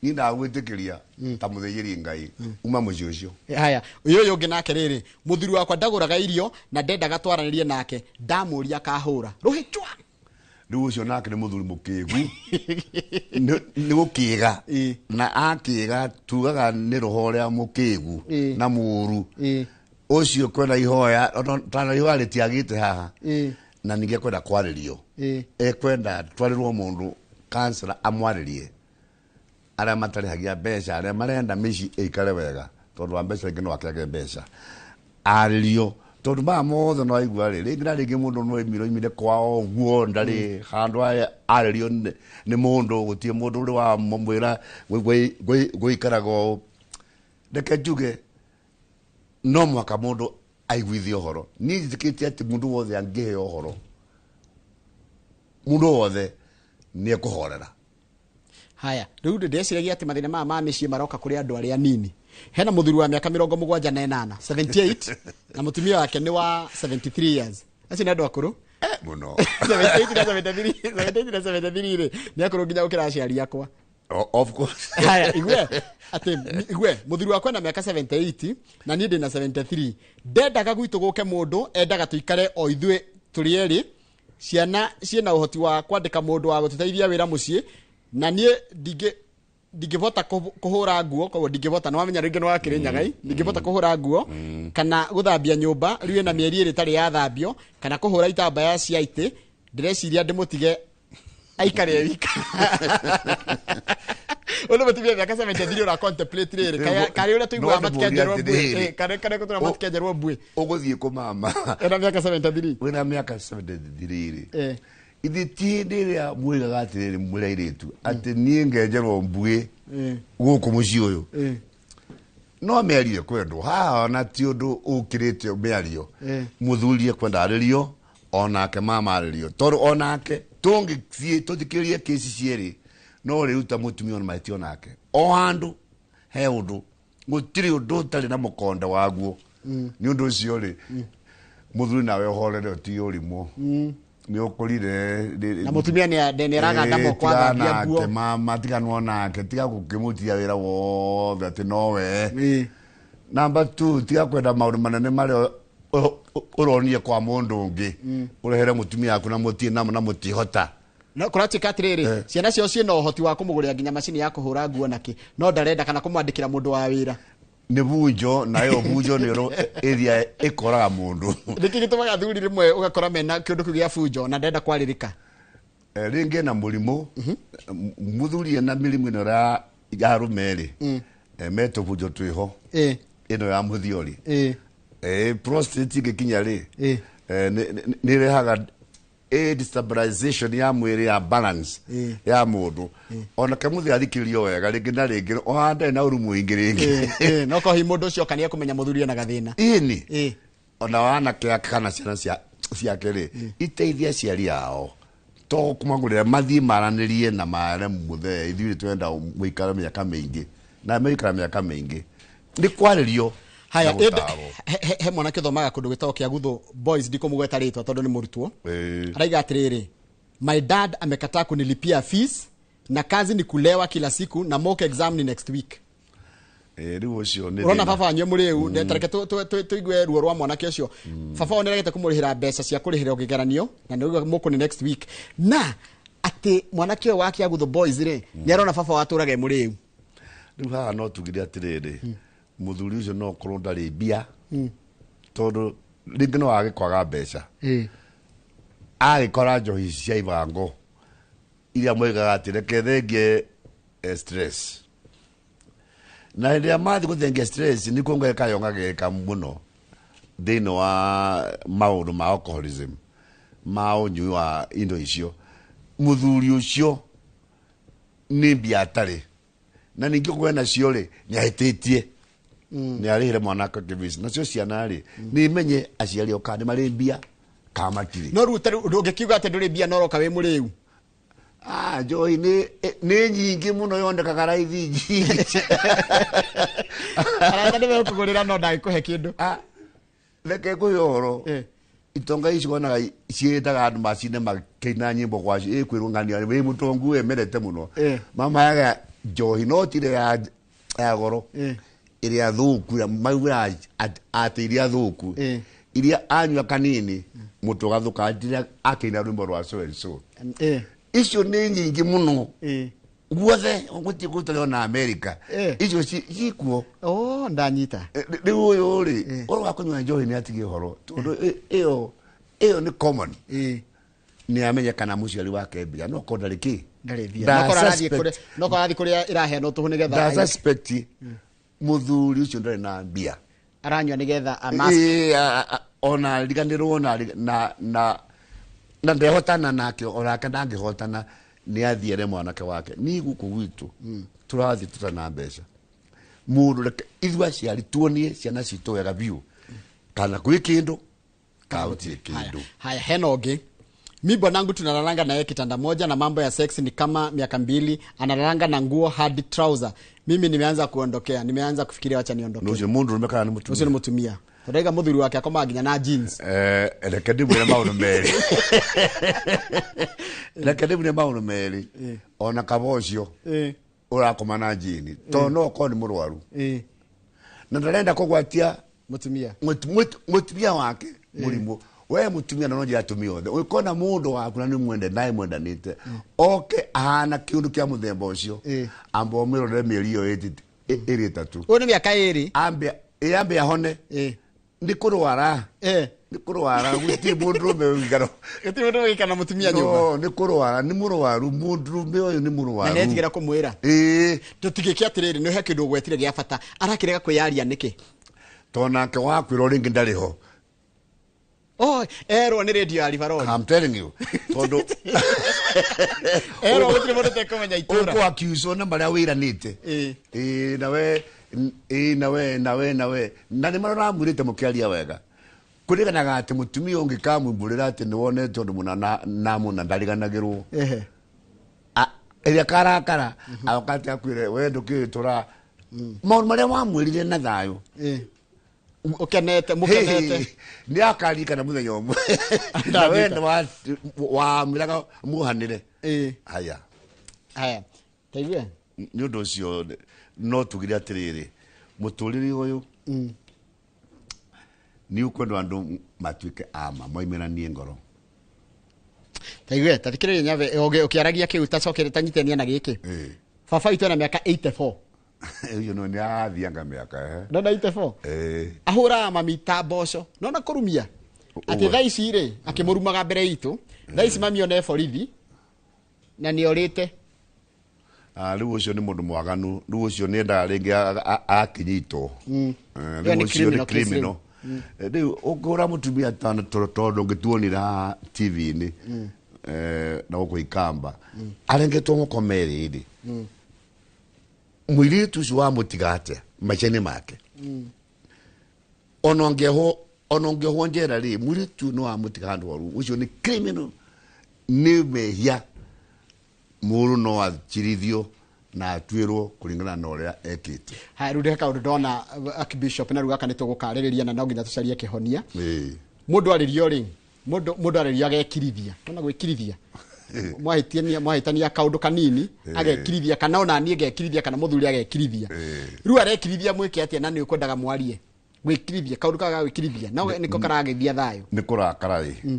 [SPEAKER 2] niĩ ndagwĩtĩkĩria ta mũthĩnjĩri Ngai uma mũciĩ ũcio.
[SPEAKER 1] Haya, ũyũ ũngĩ nake rĩrĩ, mũthuri wakwa ndagũraga irio na ndendaga twaranĩrie nake, ndamũria akahũra rũhĩ chwa.
[SPEAKER 2] Rĩu ũcio nake nĩ mũthuri mũkĩgu. Nĩ gũkĩga.
[SPEAKER 1] Ĩĩ.
[SPEAKER 2] Na akĩga tugaga nĩ roho ũrĩa mũkĩgu
[SPEAKER 1] Ĩĩ.
[SPEAKER 2] na mũru.
[SPEAKER 1] Ĩĩ.
[SPEAKER 2] Ũcio kwenda ihoya tana ihoya rĩtiagĩte haha.
[SPEAKER 1] Ĩĩ.
[SPEAKER 2] Na ningĩ ekwenda kwarĩrio.
[SPEAKER 1] Ĩĩ.
[SPEAKER 2] Ekwenda twarĩrwo mũndũ kansela amwarĩrie, arĩa matarĩhagia mbeca, arĩa marenda mĩciĩ ĩikare wega, tondũ wa mbeca rĩngĩ no akĩage mbeca, arĩrio, tondũ maya mothe no aigua rĩ, rĩngĩ na rĩngĩ mũndũ no oimire oimire kwao ũguo, ndarĩ handũ arĩrio nĩ mũndũ, gũtirĩ mũndũ ũrĩ wamwĩra gũikaraga ũũ. Reke njuge no mũhaka mũndũ aiguithie ũhoro. Niĩ njĩtĩkĩtie atĩ mũndũ wothe angĩheo ũhoro, mũndũ wothe nĩ ekũhorera.
[SPEAKER 1] Haya, rĩu ndĩreciragia atĩ mathĩna maya ma mĩciĩ maroka kũrĩ andũ arĩa anini. Hena mũthuri wa mĩaka 78, 78, na mũtumia wake nĩ wa 73 years. Acio nĩ andũ akũrũ.
[SPEAKER 2] Mũno.
[SPEAKER 1] 78 na 73, 78 na 73 rĩ, nĩ akũrũ nginya gũkĩra aciari akwa.
[SPEAKER 2] Of course.
[SPEAKER 1] Haya, igue atĩ igue mũthuri wakwa na mĩaka 78 na niĩ ndĩ na 73, ndendaga gwitũ gũke mũndũ, endaga tũikare o ithuĩ tũrĩ erĩ, ciana ciĩna ũhoti wa kwandĩka mũndũ wa gũtũteithia wĩra mũciĩ, na niĩ ndingĩbota kũhũra nguo, koguo ndingĩbota, nĩ wamenya rĩngĩ nĩ wakĩrĩ nyagai, ndingĩbota kũhũra nguo kana gũthambia nyũmba, rĩu ĩna mĩeri 2 ĩtarĩ yathambio, kana kũhũra itambaya cia itĩ, ndĩreciria ndĩmũtige aikare e wika. Ũyũ nĩ mũtumia mĩaka 73 ũra contemplate rĩrĩ, karĩ ũrĩa tũiguaga
[SPEAKER 2] No
[SPEAKER 1] matikenjerwo
[SPEAKER 2] ndĩmũrie
[SPEAKER 1] mbuĩ,
[SPEAKER 2] atĩrĩrĩ.
[SPEAKER 1] karĩ tũiguaga matikenjerwo mbuĩ.
[SPEAKER 2] Ũgũthiĩ kũmama
[SPEAKER 1] Ena mĩaka 73.
[SPEAKER 2] Wĩna mĩaka 73 rĩ,
[SPEAKER 1] Eh.
[SPEAKER 2] ithe ti hĩndĩ ĩrĩa mwĩraga atĩrĩrĩ mwĩra airĩtu atĩ niĩ ngenjerwo mbuĩ
[SPEAKER 1] Eh.
[SPEAKER 2] gũkũ mũciĩ ũyũ.
[SPEAKER 1] Eh.
[SPEAKER 2] No mĩario ĩkwendwo haha, ona ti ũndũ ũkĩrĩte mĩario.
[SPEAKER 1] Eh.
[SPEAKER 2] Mũthuri ekwenda arĩrio, onake mama arĩrio, tondũ onake tũngĩthiĩ tũthikĩrĩrie kĩci cierĩ, no rĩruta mũtumia ona mahĩtia onake. O handũ he ũndũ, gũtirĩ ũndũ ũtarĩ na mũkonde waguo. Nĩ ũndũ ũcio rĩ, mũthuri nawe ũhorere, ũtige ũrimũ, nĩ ũkũrire.
[SPEAKER 1] Na mũtumia nĩ araganda moko athambia nguo.
[SPEAKER 2] Mama tiganwo nake, tiga gũkĩmũtia wĩra wothe atĩ nowe.
[SPEAKER 1] Ĩĩ.
[SPEAKER 2] Namba 2, tiga kwenda maũndũ manene marĩa ũronire kwa mũndũ ũngĩ ũrehere mũtumia waku na mũtirĩ namo na mũtihota.
[SPEAKER 1] No kũratuĩka atĩrĩrĩ, ciana ciao ciĩna ũhoti wa kũmũgũrĩra nginya macini ya kũhũra nguo nakĩ, no ndarenda kana kũmwandĩkĩra mũndũ wa wĩra.
[SPEAKER 2] Nĩ bunjo, na ĩyo bunjo nĩ ĩrĩa ĩkoraga mũndũ.
[SPEAKER 1] Nĩkĩ gĩtũmaga athuri rĩmwe ũgakora mena kĩũndũ kĩu gĩa bunjo na ndenda kwarĩrĩka?
[SPEAKER 2] Rĩngĩ na mũrimũ, mũthuri ena mĩrimũ ĩno ya arũme rĩ, metũbunjo twĩho, ĩno ya mũthiori. Prostate ĩngĩkinya rĩ, nĩ ĩrehaga a destabilization ya mwĩrĩ, ya balance ya mũndũ. Ona kamũthĩ athikĩrĩrio wega rĩngĩ na rĩngĩ, ona ndarĩ na ũru mũingĩ rĩngĩ.
[SPEAKER 1] No kohi mũndũ ũcio oka nĩekũmenya mũthuri ena gathĩna.
[SPEAKER 2] Ĩni ona wanake ake kana ciana ciake rĩ, iteithie aciari ao, to kũmagũrĩra, mathiĩ maranĩrie na mare mũthee, ithuĩ twenda mũikare mĩaka mĩingĩ, na meikara mĩaka mĩingĩ nĩ kwarĩrio.
[SPEAKER 1] Haya,
[SPEAKER 2] na gũtarwo.
[SPEAKER 1] He mwanake ũthomaga kũndũ gwĩtagwo Kĩagutho Boys, ndikũmũgweta rĩtwa tondũ nĩ mũrutwo. Araiga atĩrĩrĩ, my dad amekataa kunilipia fees na kazi ni kulewa kila siku na mock exam ni next week.
[SPEAKER 2] Rĩu ũcio nĩ
[SPEAKER 1] Ũrona
[SPEAKER 2] thĩna.
[SPEAKER 1] baba wanyu mũrĩu, tareke tũigue ruo rwa mwanake ũcio. Baba wao nĩaregete kũmũrĩhĩra mbeca cia kũrĩhĩra kĩgeranio na nĩũigua mũkũ nĩ next week, na atĩ mwanake ũyũ wa Kĩagutho Boys rĩ, nĩarona baba wao atũraga e mũrĩu.
[SPEAKER 2] Rĩu haha no tugire atĩrĩrĩ, mũthuri ũcio no korwo ndarĩ mbia, tondũ rĩngĩ no age kwaga mbeca, agĩkora njohi cia ibango iria moigaga atĩ reke thengie stress, na hĩndĩ ĩrĩa mathiĩ gũthengia stress nĩkuo ngeka yongagĩrĩka mũno. Thĩinĩ wa maũndũ ma alcoholism, ma ũnyui wa indo icio, mũthuri ũcio nĩ mbia atarĩ na ningĩ kũgĩa nacio rĩ, nĩ ahĩtĩtie, nĩ arĩhĩre mwanake kĩbisi, nacio ciana rĩ, nĩ imenye aciari ao kana nĩ marĩ mbia kana matirĩ.
[SPEAKER 1] No rĩu tarĩu ndũngĩkiuga atĩ ndũrĩ mbia no ũroka wĩ mũrĩu.
[SPEAKER 2] Ah, njohi nĩ nyingĩ mũno, yonekaga raithi nyingĩ.
[SPEAKER 1] Arata nĩ megũkũgũrĩra no ndagĩkũhe kĩndũ.
[SPEAKER 2] Ah, reke ngũhe ũhoro. Itonga ici wonaga ciĩtaga andũ macine makĩina nyĩmbo gwacio, ĩkwĩrwo ng'ania wĩ mũtongu wemerete mũno. Mamayaga njohi no tire ya goro, ĩrĩa thũku, maugaga atĩ iria thũku, iria anyua kanini mũtwe ũgathũka, atira akĩina rwĩmbo rwa so and so. Icio nĩ nyingĩ mũno guothe, gũtirĩ gũtarĩ ona America. Icio cikuo.
[SPEAKER 1] Oh, ndanyita.
[SPEAKER 2] Rĩu ũyũ rĩ, ũhoro wa kũnyua njohi nĩ atigie ũhoro, tondũ ĩyo nĩ common. Nĩ amenye kana mũciari wake mbia no korwo ndarĩ kĩ.
[SPEAKER 1] Ndarĩ mbia. No korwo arathiĩ kũrĩa, no korwo arathiĩ kũrĩa ĩraheanwo tũhũ nĩgetha
[SPEAKER 2] nda suspect mũthuri ũcio ndarĩ na mbia.
[SPEAKER 1] Aranyua nĩgetha amask.
[SPEAKER 2] Ona riganĩrwo na ndehotana nake, onake ndangĩhotana, nĩ athiere mwanake wake. Ni gũkũ gwitũ tũrathiĩ tũtana mbeca mũndũ, reke ithuĩ aciari tuonie ciana citũ wega biũ kana kwĩ kĩndũ kana gũtirĩ kĩndũ.
[SPEAKER 1] Haya, hena ũngĩ. Mi bwanangu tunalalanga naye kitanda moja na mambo ya sex ni kama miaka 2, analalanga na nguo hadi trouser. Mimi nimeanza kuondokea, nimeanza kufikiria wacha niondokee.
[SPEAKER 2] Nĩ ũcio mũndũ ũrũme kana nĩ mũtumia?
[SPEAKER 1] Ũcio nĩ mũtumia. Tondaiga mũthuri wake akomaga nginya na jeans.
[SPEAKER 2] Reke ndĩmwĩre maũndũ merĩ, reke ndĩmwĩre maũndũ merĩ. Ona kaba ũcio ũrakoma na jini, tondũ no ũkorwo nĩ mũrwaru na ndarenda kũgwatia
[SPEAKER 1] mũtumia.
[SPEAKER 2] Mũtumia wake mũrimũ. We mũtumia, na no njĩra atumia othe, ũngĩkona mũndũ waku na nĩ mwende nawe mwendanĩte oke ahana kĩũndũ kĩa mũthemba ũcio, amba ũmĩrore mĩeri ĩyo ĩrĩ 3.
[SPEAKER 1] Ũyũ nĩ mĩaka 2.
[SPEAKER 2] Ambe ĩambe ahone. Nĩ kũrwara, nĩ kũrwara, gũtirĩ mũndũrũme ũikara
[SPEAKER 1] Gũtirĩ mũndũ ũgĩikara na mũtumia nyũmba.
[SPEAKER 2] No nĩ kũrwara, nĩ mũrwaru, mũndũrũme ũyũ nĩ mũrwaru.
[SPEAKER 1] Na nĩetigĩra kũmwĩra. Tũtigĩke atĩrĩrĩ, nĩ he kĩndũ ũgwetire gĩa bata, arakĩrega kwĩyaria nĩkĩ?
[SPEAKER 2] Tondũ nake wakwĩrwo rĩngĩ ndarĩ ho.
[SPEAKER 1] Oh, erwo nĩ radio ya Rivaroli.
[SPEAKER 2] I'm telling you, tondũ
[SPEAKER 1] erwo gũtirĩ mũndũ ũtekũmenya itũra.
[SPEAKER 2] Ũkũ accuse na marĩa wĩranĩte. Ĩĩ, nawe, ĩĩ, nawe nawe nawe na nĩ marĩa ũramwĩrĩte mũkĩaria wega, kũririkanaga atĩ mũtumia ũngĩkamumbũrĩra atĩ nĩ wonete ũndũ mũna na mũna, ndariganagĩrwo. Ĩrĩa karakara agokate akwĩre we ndũkĩũĩ tũra maũndũ marĩa wamwĩrire na thayũ.
[SPEAKER 1] Ũkenete, mũkenete.
[SPEAKER 2] Nĩ akaririkana mũthenya ũmwe na we nĩ wamwĩraga muohanĩre. Haya.
[SPEAKER 1] Haya, taigue.
[SPEAKER 2] Nĩ ũndũ ũcio no tugire atĩrĩrĩ, mũtũrĩre ũyũ nĩ ũkwendwo andũ matuĩke ama moimĩranie ngoro.
[SPEAKER 1] Taigue, tathikĩrĩria nyabe ũkĩaragia kĩu, tacokere tanyitania na gĩkĩ. Baba witũ ena mĩaka 84.
[SPEAKER 2] Ũcio no nĩ arathianga mĩaka.
[SPEAKER 1] Ndona 84. Ahũraga mami ta mboco, nona kũrumia atĩ thaa ici rĩ, akĩmũrumaga mbere itũ. Thaa ici mami one borithi na nĩ orĩte.
[SPEAKER 2] Ah, rĩu ũcio nĩ mũndũ mwaganu, rĩu ũcio nĩ endaga rĩngĩ akinyitwo.
[SPEAKER 1] Ĩyo
[SPEAKER 2] Rĩu
[SPEAKER 1] nĩ
[SPEAKER 2] ũcio
[SPEAKER 1] criminal
[SPEAKER 2] nĩ
[SPEAKER 1] case rĩu.
[SPEAKER 2] criminal. Rĩu ũngĩhũra mũtumia tondũ ũngĩtuonire haha TV-inĩ na gũkũ ikamba arengetwo moko merĩ rĩ, mũirĩtu ũcio wamũtiga atĩa maica-inĩ make? Ona ũngĩohwo njera rĩ, mũirĩtu no wamũtiga handũ horu, ũcio nĩ criminal, nĩ mehia. Mũndũ no acirithio na atuĩrwo kũringana na ũrĩa ekĩte.
[SPEAKER 1] Haya, rĩu ndĩhe kaũndũ ndona, Archbishop, na rĩu gaka nĩ tũgũkarĩrĩria na no nginya tũcarie kĩhonia. Mũndũ arĩrio rĩ, mũndũ arĩrio agekirithia, nona gwĩkirithia, mwahĩtania kaũndũ kanini agekirithia, kana ona niĩ ngekirithia, kana mũthuri agekirithia. Rĩu arekirithia, mwĩke atĩa? Na nĩ ũkwendaga mwarie gwĩkirithia, kaũndũ kaga gwĩkirithia no nĩko karagĩthia thayũ.
[SPEAKER 2] Nĩ kũrakara ĩ,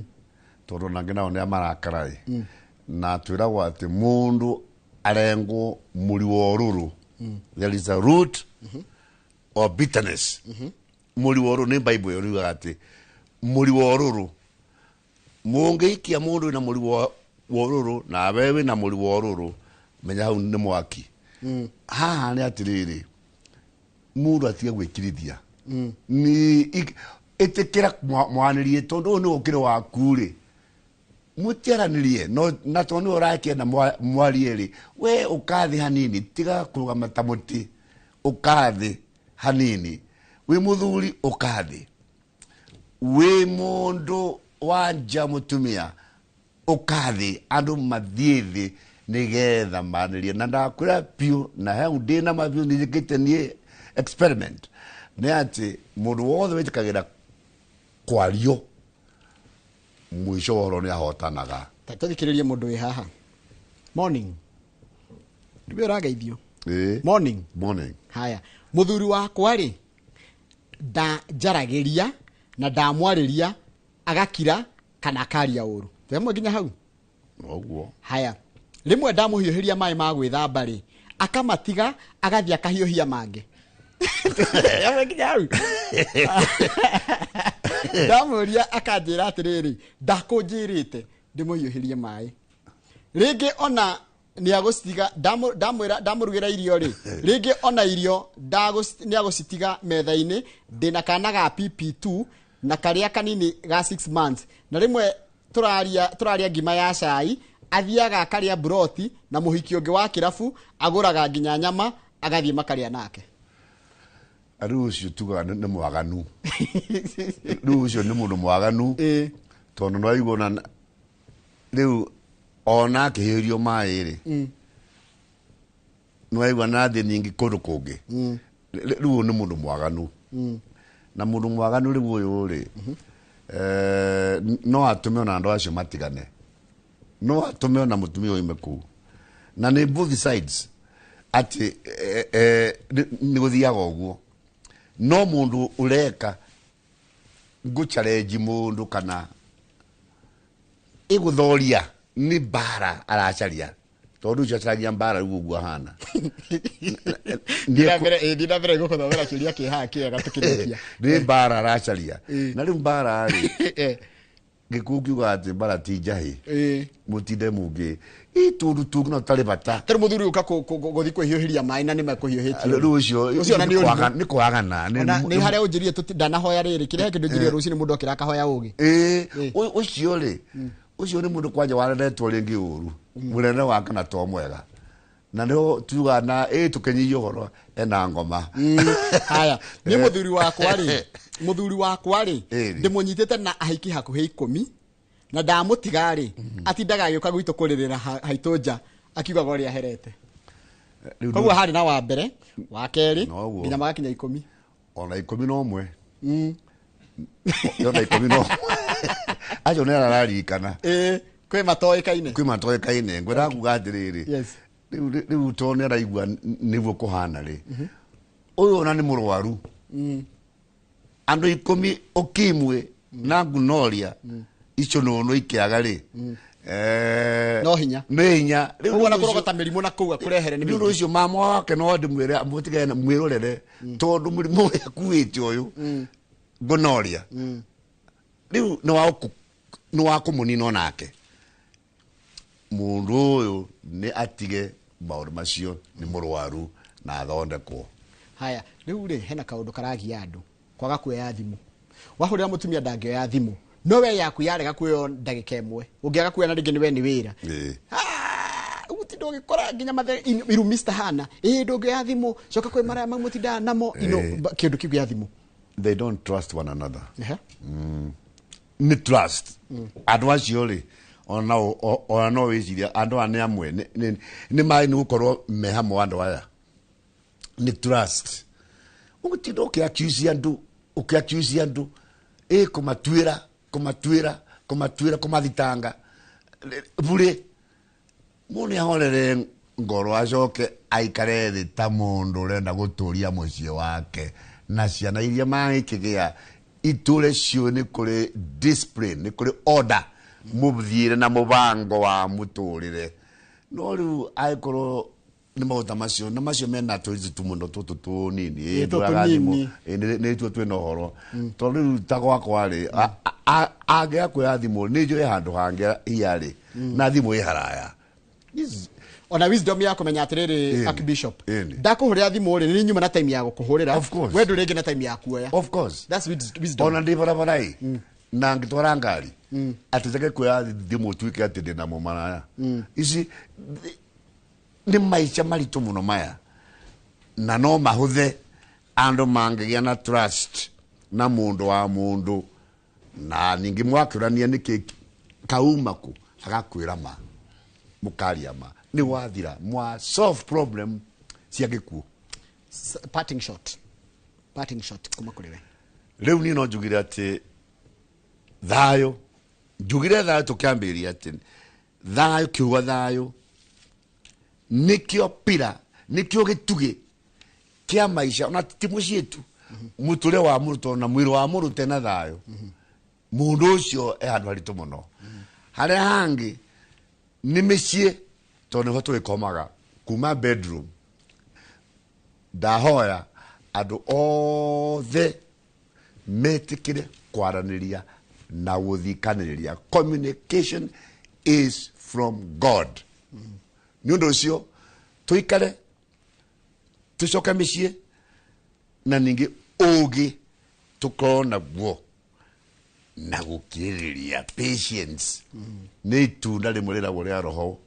[SPEAKER 2] tondũ nangĩ nao nĩ amarakara ĩ, na twĩragwo atĩ mũndũ arengwo mũri wa ũrũrũ, there is a root of bitterness. Mũri wa ũrũrũ nĩ Bible ĩyo riugaga atĩ mũri wa ũrũrũ, mũngĩikia mũndũ wĩna mũri wa ũrũrũ nawe wĩna mũri wa ũrũrũ, menya hau nĩ mwaki. Haha nĩ atĩrĩrĩ, mũndũ atige gwĩkirithia nĩ Ĩtĩkĩra mwanĩrie tondũ ũyũ nĩ ũkĩrĩ waku rĩ, mũtiaranĩrie no na tondũ nĩwe ũrakĩenda mwarie rĩ, we ũkathĩ hanini, tiga kũrũgama ta mũtĩ, ũkathĩ hanini. Wĩ mũthuri ũkathĩ, wĩ mũndũ wa nja mũtumia ũkathĩ, andũ mathiĩ thĩ nĩgetha manĩrie. Na ndakwĩra biũ, na hau ndĩna ma biũ, nĩnjĩkĩte niĩ experiment, nĩ atĩ mũndũ wothe wĩtĩkagĩra kwario mũico wa ũhoro nĩ ahotanaga.
[SPEAKER 1] Ta tũthikĩrĩrie mũndũ wĩ haha. Morning. Ndiwe ũrageithio.
[SPEAKER 2] Ĩĩ.
[SPEAKER 1] Morning.
[SPEAKER 2] Morning.
[SPEAKER 1] Haya, mũthuri wakwa rĩ, ndanjaragĩria na ndamwarĩria agakira kana akaria ũru. Twemwe nginya hau.
[SPEAKER 2] Noguo.
[SPEAKER 1] Haya, rĩmwe ndamũhiũhĩria maĩ ma gwĩthamba rĩ, akamatiga agathiĩ akahiũhia mangĩ. Twemwe nginya hau. Ndamũria akanjĩra atĩrĩrĩ, ndakũnjĩrĩte ndĩmũhiũhĩrie maĩ. Rĩngĩ ona nĩagũcitiga, ndamwĩra ndamũrugĩra irio rĩ, rĩngĩ ona irio nĩagũcitiga metha-inĩ. Ndĩna kana ga PP2 na karĩa kanini ga 6 months, na rĩmwe tũraria ngima ya cai, athiaga akarĩa broti na mũhiki ũngĩ wa kĩrabu, agũraga nginya nyama agathiĩ makarĩa nake.
[SPEAKER 2] Rĩu ũcio tugaga nĩ mwaganu. Rĩu ũcio nĩ mũndũ mwaganu, tondũ no aigua ona rĩu ona akĩhiũrio maĩ rĩ, no aigua na thĩ nyingĩ kũndũ kũngĩ. Rĩu ũyũ nĩ mũndũ mwaganu. Na mũndũ mwaganu rĩu ũyũ rĩ, no atũme ona andũ acio matigane, no atũme ona mũtumia oime kũu. Na nĩ both sides atĩ nĩ gũthiaga ũguo. No mũndũ ũreka ngũchallenge mũndũ kana ĩgũthoria nĩ mbara aracaria, tondũ ũcio acaragia mbara rĩu ũguo ahana.
[SPEAKER 1] Thiĩ na mbere gũkũthomera kĩũria kĩ haha kĩega tũkĩrĩkia.
[SPEAKER 2] Nĩ mbara aracaria. Na rĩu mbara rĩ, gĩkuũ kiugaga atĩ mbara ti njahĩ, mũtinde mũngĩ ĩ tũndũ tũngĩ no tũtarĩ bata.
[SPEAKER 1] Tarĩ mũthuri ũka gũthiĩ kwĩhiũhĩria maĩ na nĩma kũhiũhĩtio.
[SPEAKER 2] Rĩu ũcio
[SPEAKER 1] Ũcio ona nĩ ũrimũ.
[SPEAKER 2] Nĩ kwagana.
[SPEAKER 1] Ona nĩ harĩa ũnjĩrire ndanahoya rĩrĩ, kĩrĩa kĩndũ njĩrire rũcinĩ mũndũ okĩra akahoya ũgĩ.
[SPEAKER 2] Ĩĩ, ũcio rĩ, ũcio nĩ mũndũ kwanja wareretwo rĩngĩ ũru, mũrere wake na to mwega, na nĩho tugaga na ĩ tũkĩnyihia ũhoro ena ngoma.
[SPEAKER 1] Haya, nĩ mũthuri wakwa rĩ, mũthuri wakwa rĩ,
[SPEAKER 2] Ĩĩ.
[SPEAKER 1] ndĩmũnyitĩte na ahiki hakuhĩ 10, na ndamũtiga rĩ, atindaga agĩũka gwitũ kũrĩrĩra haitũ nja akiugaga ũrĩa aherete.
[SPEAKER 2] Rĩu
[SPEAKER 1] Koguo harĩ na wa mbere, wa kerĩ,
[SPEAKER 2] Noguo.
[SPEAKER 1] nginya magakinya 10.
[SPEAKER 2] Ona 11. Ona 11. Acio nĩ araririkana.
[SPEAKER 1] Ĩĩ, kwĩ matoĩkaine.
[SPEAKER 2] Kwĩ matoĩkaine. Ngwendaga kuga atĩrĩrĩ,
[SPEAKER 1] Yes.
[SPEAKER 2] rĩu tondũ nĩ araigua nĩguo kũhana rĩ, ũyũ ona nĩ mũrwaru. Andũ 10 ukimwi na gonorrhea icio nũnũ ikĩaga rĩ,
[SPEAKER 1] No hinya.
[SPEAKER 2] Nĩ hinya. Rĩu
[SPEAKER 1] Koguo ona
[SPEAKER 2] ũndũ ũcio-
[SPEAKER 1] kũrogota mĩrimũ na kũu akũrehere nĩ
[SPEAKER 2] nĩ ũndũ
[SPEAKER 1] mĩingĩ.
[SPEAKER 2] ũcio mama wake no ndĩmwĩre mũtigane na mwĩrorere, tondũ mũrimũ ũrĩa akuĩte ũyũ gonorrhea rĩu nĩ wa kũmũnina onake. Mũndũ ũyũ nĩ atige maũndũ macio, nĩ mũrwaru na athondekwo.
[SPEAKER 1] Haya, rĩu rĩ, hena kaũndũ karagia andũ kwaga kuoya thimũ. Wahũrĩra mũtumia ndangĩoya thimũ, no we yaku yarega kuoywo ndagĩka ĩmwe, ũngĩaga kuoya na rĩngĩ nĩ we nĩ wĩra. Ũgutinda ũgĩkora nginya mathe irumi citahana. Ĩĩ, ndũngĩoya thimũ, coka kwĩ maraya mau mũtindaga namo. Ino, kĩndũ kĩu gĩa thimũ.
[SPEAKER 2] They don't trust one another. Nĩ trust. Andũ acio rĩ, ona no wĩcirie andũ aya nĩ amwe, nĩ maĩ nĩ gũkorwo me hamwe andũ aya. Nĩ trust. Ũgũtinda ũkĩ-accuse andũ, ũkĩ-accuse andũ, ĩ kũmatuĩra, kũmatuĩra, kũmatuĩra, kũmathitanga. Burĩ, mũndũ nĩ ahorere ngoro acoke aikare thĩ ta mũndũ ũrenda gũtũria mũciĩ wake na ciana iria mangĩkĩgĩa itũre ciũĩ nĩ kũrĩ discipline, nĩ kũrĩ order, mũthiĩre na mũbango wa mũtũrĩre. No rĩu angĩkorwo nĩ maũndũ ta macio, na macio mena tũritũ mũno tũtũ tũnini,
[SPEAKER 1] Ĩ, tũtũ
[SPEAKER 2] ndũraga thimũ.
[SPEAKER 1] nini.
[SPEAKER 2] Nĩ tuo twĩna ũhoro. Tondũ rĩu ta gwakwa rĩ, angĩaga kuoya thimũ, nĩ njũĩ handũ hangĩ hiya rĩ, na thimũ ĩ haraya.
[SPEAKER 1] Ona wisdom ya kũmenya atĩrĩrĩ,
[SPEAKER 2] Ĩni.
[SPEAKER 1] Archbishop,
[SPEAKER 2] Ĩni.
[SPEAKER 1] ndakũhũrĩra thimũ rĩ, nĩ nyuma na time ya gũkũhũrĩra.
[SPEAKER 2] Of course.
[SPEAKER 1] We ndũrĩ rĩngĩ na time ya kuoya.
[SPEAKER 2] Of course.
[SPEAKER 1] That's wisdom.
[SPEAKER 2] Ona ndĩ barabara ĩ na ngĩtwara ngari atĩ njage kuoya thimũ tuĩke atĩ ndĩ na mũmaraya ici. Nĩ maica maritũ mũno maya, na no mahũthe andũ mangĩgĩa na trust na mũndũ wa mũndũ, na ningĩ mwakĩũrania nĩkĩ kauma kũ, agakwĩra ma, mũkaria ma, nĩ wathira, mwa solve problem cia gĩkuũ.
[SPEAKER 1] Parting shot, parting shot kuma kũrĩ we.
[SPEAKER 2] Rĩu niĩ no njugire atĩ thayũ, njugire thayũ tũkĩambĩrĩria atĩ thayũ, kiugo thayũ nĩkĩo pira, nĩkĩo gĩtugĩ kĩa maica, ona ti mũciĩ tu, mũtũrĩre wa mũrutwo na mwĩrĩ wa mũndũ tena thayũ, mũndũ ũcio e handũ haritũ mũno. Harĩa hangĩ nĩ mĩciĩ, tondũ nĩho tũgĩkomaga kuma bedroom. Ndahoya andũ othe metĩkĩre kwaranĩria na gũthikanĩrĩria. Communication is from God. Nĩ ũndũ ũcio tũikare tũcoke mĩciĩ, na ningĩ ũgĩ tũkorwo naguo na gũkirĩrĩria, patience, nĩ itunda rĩmwe rĩragwo rĩa Roho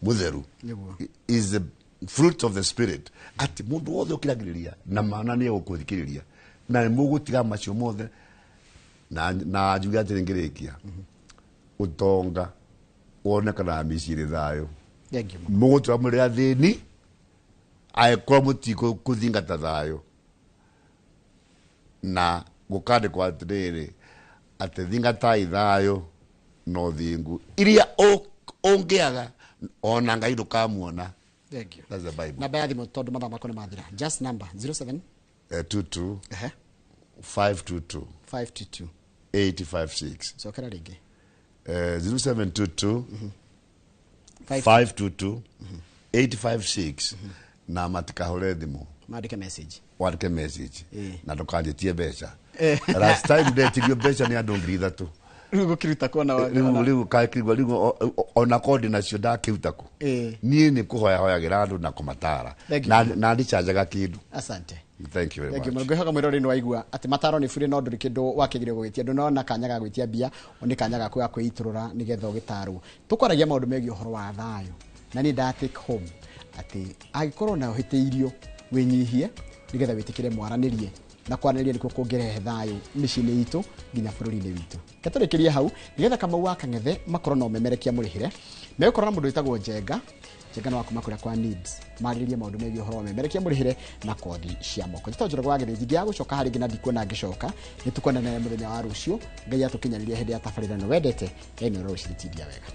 [SPEAKER 2] Mũtheru.
[SPEAKER 1] Nĩguo.
[SPEAKER 2] Is the fruit of the Spirit, atĩ mũndũ wothe ũkiragĩrĩria na mana nĩ egũkũthikĩrĩria na nĩ mũgũtiga macio mothe. Na njuge atĩrĩ ngĩrĩkia, ũtonga wonekanaga mĩciĩ ĩrĩ thayũ.
[SPEAKER 1] Thank you mũno.
[SPEAKER 2] Mũgũtura mũrĩ athĩni angĩkorwo mũtikũthingata thayũ, na gũkandĩkwo atĩrĩrĩ atĩ thingatai thayũ na ũthingu, iria ũngĩaga ona Ngai ndũkamuona.
[SPEAKER 1] Thank you.
[SPEAKER 2] That's the Bible.
[SPEAKER 1] Namba ya thimũ, tondũ mathaa makwa nĩ mathira, just number 07
[SPEAKER 2] 22
[SPEAKER 1] ehe
[SPEAKER 2] 522
[SPEAKER 1] 522
[SPEAKER 2] 856.
[SPEAKER 1] Cokera rĩngĩ.
[SPEAKER 2] 0722
[SPEAKER 1] 5
[SPEAKER 2] 522 856, na matikahũre thimũ.
[SPEAKER 1] Mandĩke message.
[SPEAKER 2] Wandĩke message.
[SPEAKER 1] Eh.
[SPEAKER 2] Na ndũkanjĩtie mbeca. Last time ndetirio mbeca nĩ andũ 3,000.
[SPEAKER 1] Rĩu gũkĩruta kuona.
[SPEAKER 2] Rĩu kakĩrigwa rĩu ona kondi nacio ndakĩruta kũ?
[SPEAKER 1] Eh.
[SPEAKER 2] Niĩ nĩ kũhoya hoyagĩra andũ na kũmatara.
[SPEAKER 1] Thank you.
[SPEAKER 2] Na ndichanjaga kĩndũ.
[SPEAKER 1] Asante.
[SPEAKER 2] Thank you very
[SPEAKER 1] Thank you.
[SPEAKER 2] much.
[SPEAKER 1] Ngwĩhoka mwĩroreri nĩ waigua atĩ mataro nĩ burĩ, no ndũrĩ kĩndũ wakĩgerio gũgĩtia, ndũnona kanya ga gwĩtia mbia, o nĩ kanya gaku ga kwĩitũrũra nĩgetha ũgĩtarwo. Tũkwaragia maũndũ megiĩ ũhoro wa thayũ, na niĩ nda take home atĩ angĩkorwo na ũhĩtĩirio, wĩnyihie nĩgetha wĩtĩkĩre mwaranĩrie, na kwaranĩria nĩkuo kũngĩrehe thayũ mĩciĩ-inĩ itũ nginya bũrũri-inĩ witũ. Reke tũrĩkĩrie hau nĩgetha Kamau wa Kang'ethe makorwo na ũmemerekia mũrĩhĩre. Megũkorwo na mũndũ wĩtagwo Njenga. Njenga nĩ wa kuma kũrĩa kwa Needs, marĩrĩrie maũndũ megiĩ ũhoro wa ũmemerekia mũrĩhĩre na kothi cia moko. Njĩtagwo Njoroge wa Gĩthĩnji, ngĩaga gũcoka harĩ ĩngĩ na ndikuona ngĩcoka. Nĩ tũkonana mũthenya wa rũciũ, Ngai atũkinyanĩria hĩndĩ ya tabarĩra ĩno wendete ya Inooro Rũciinĩ. Tindia wega.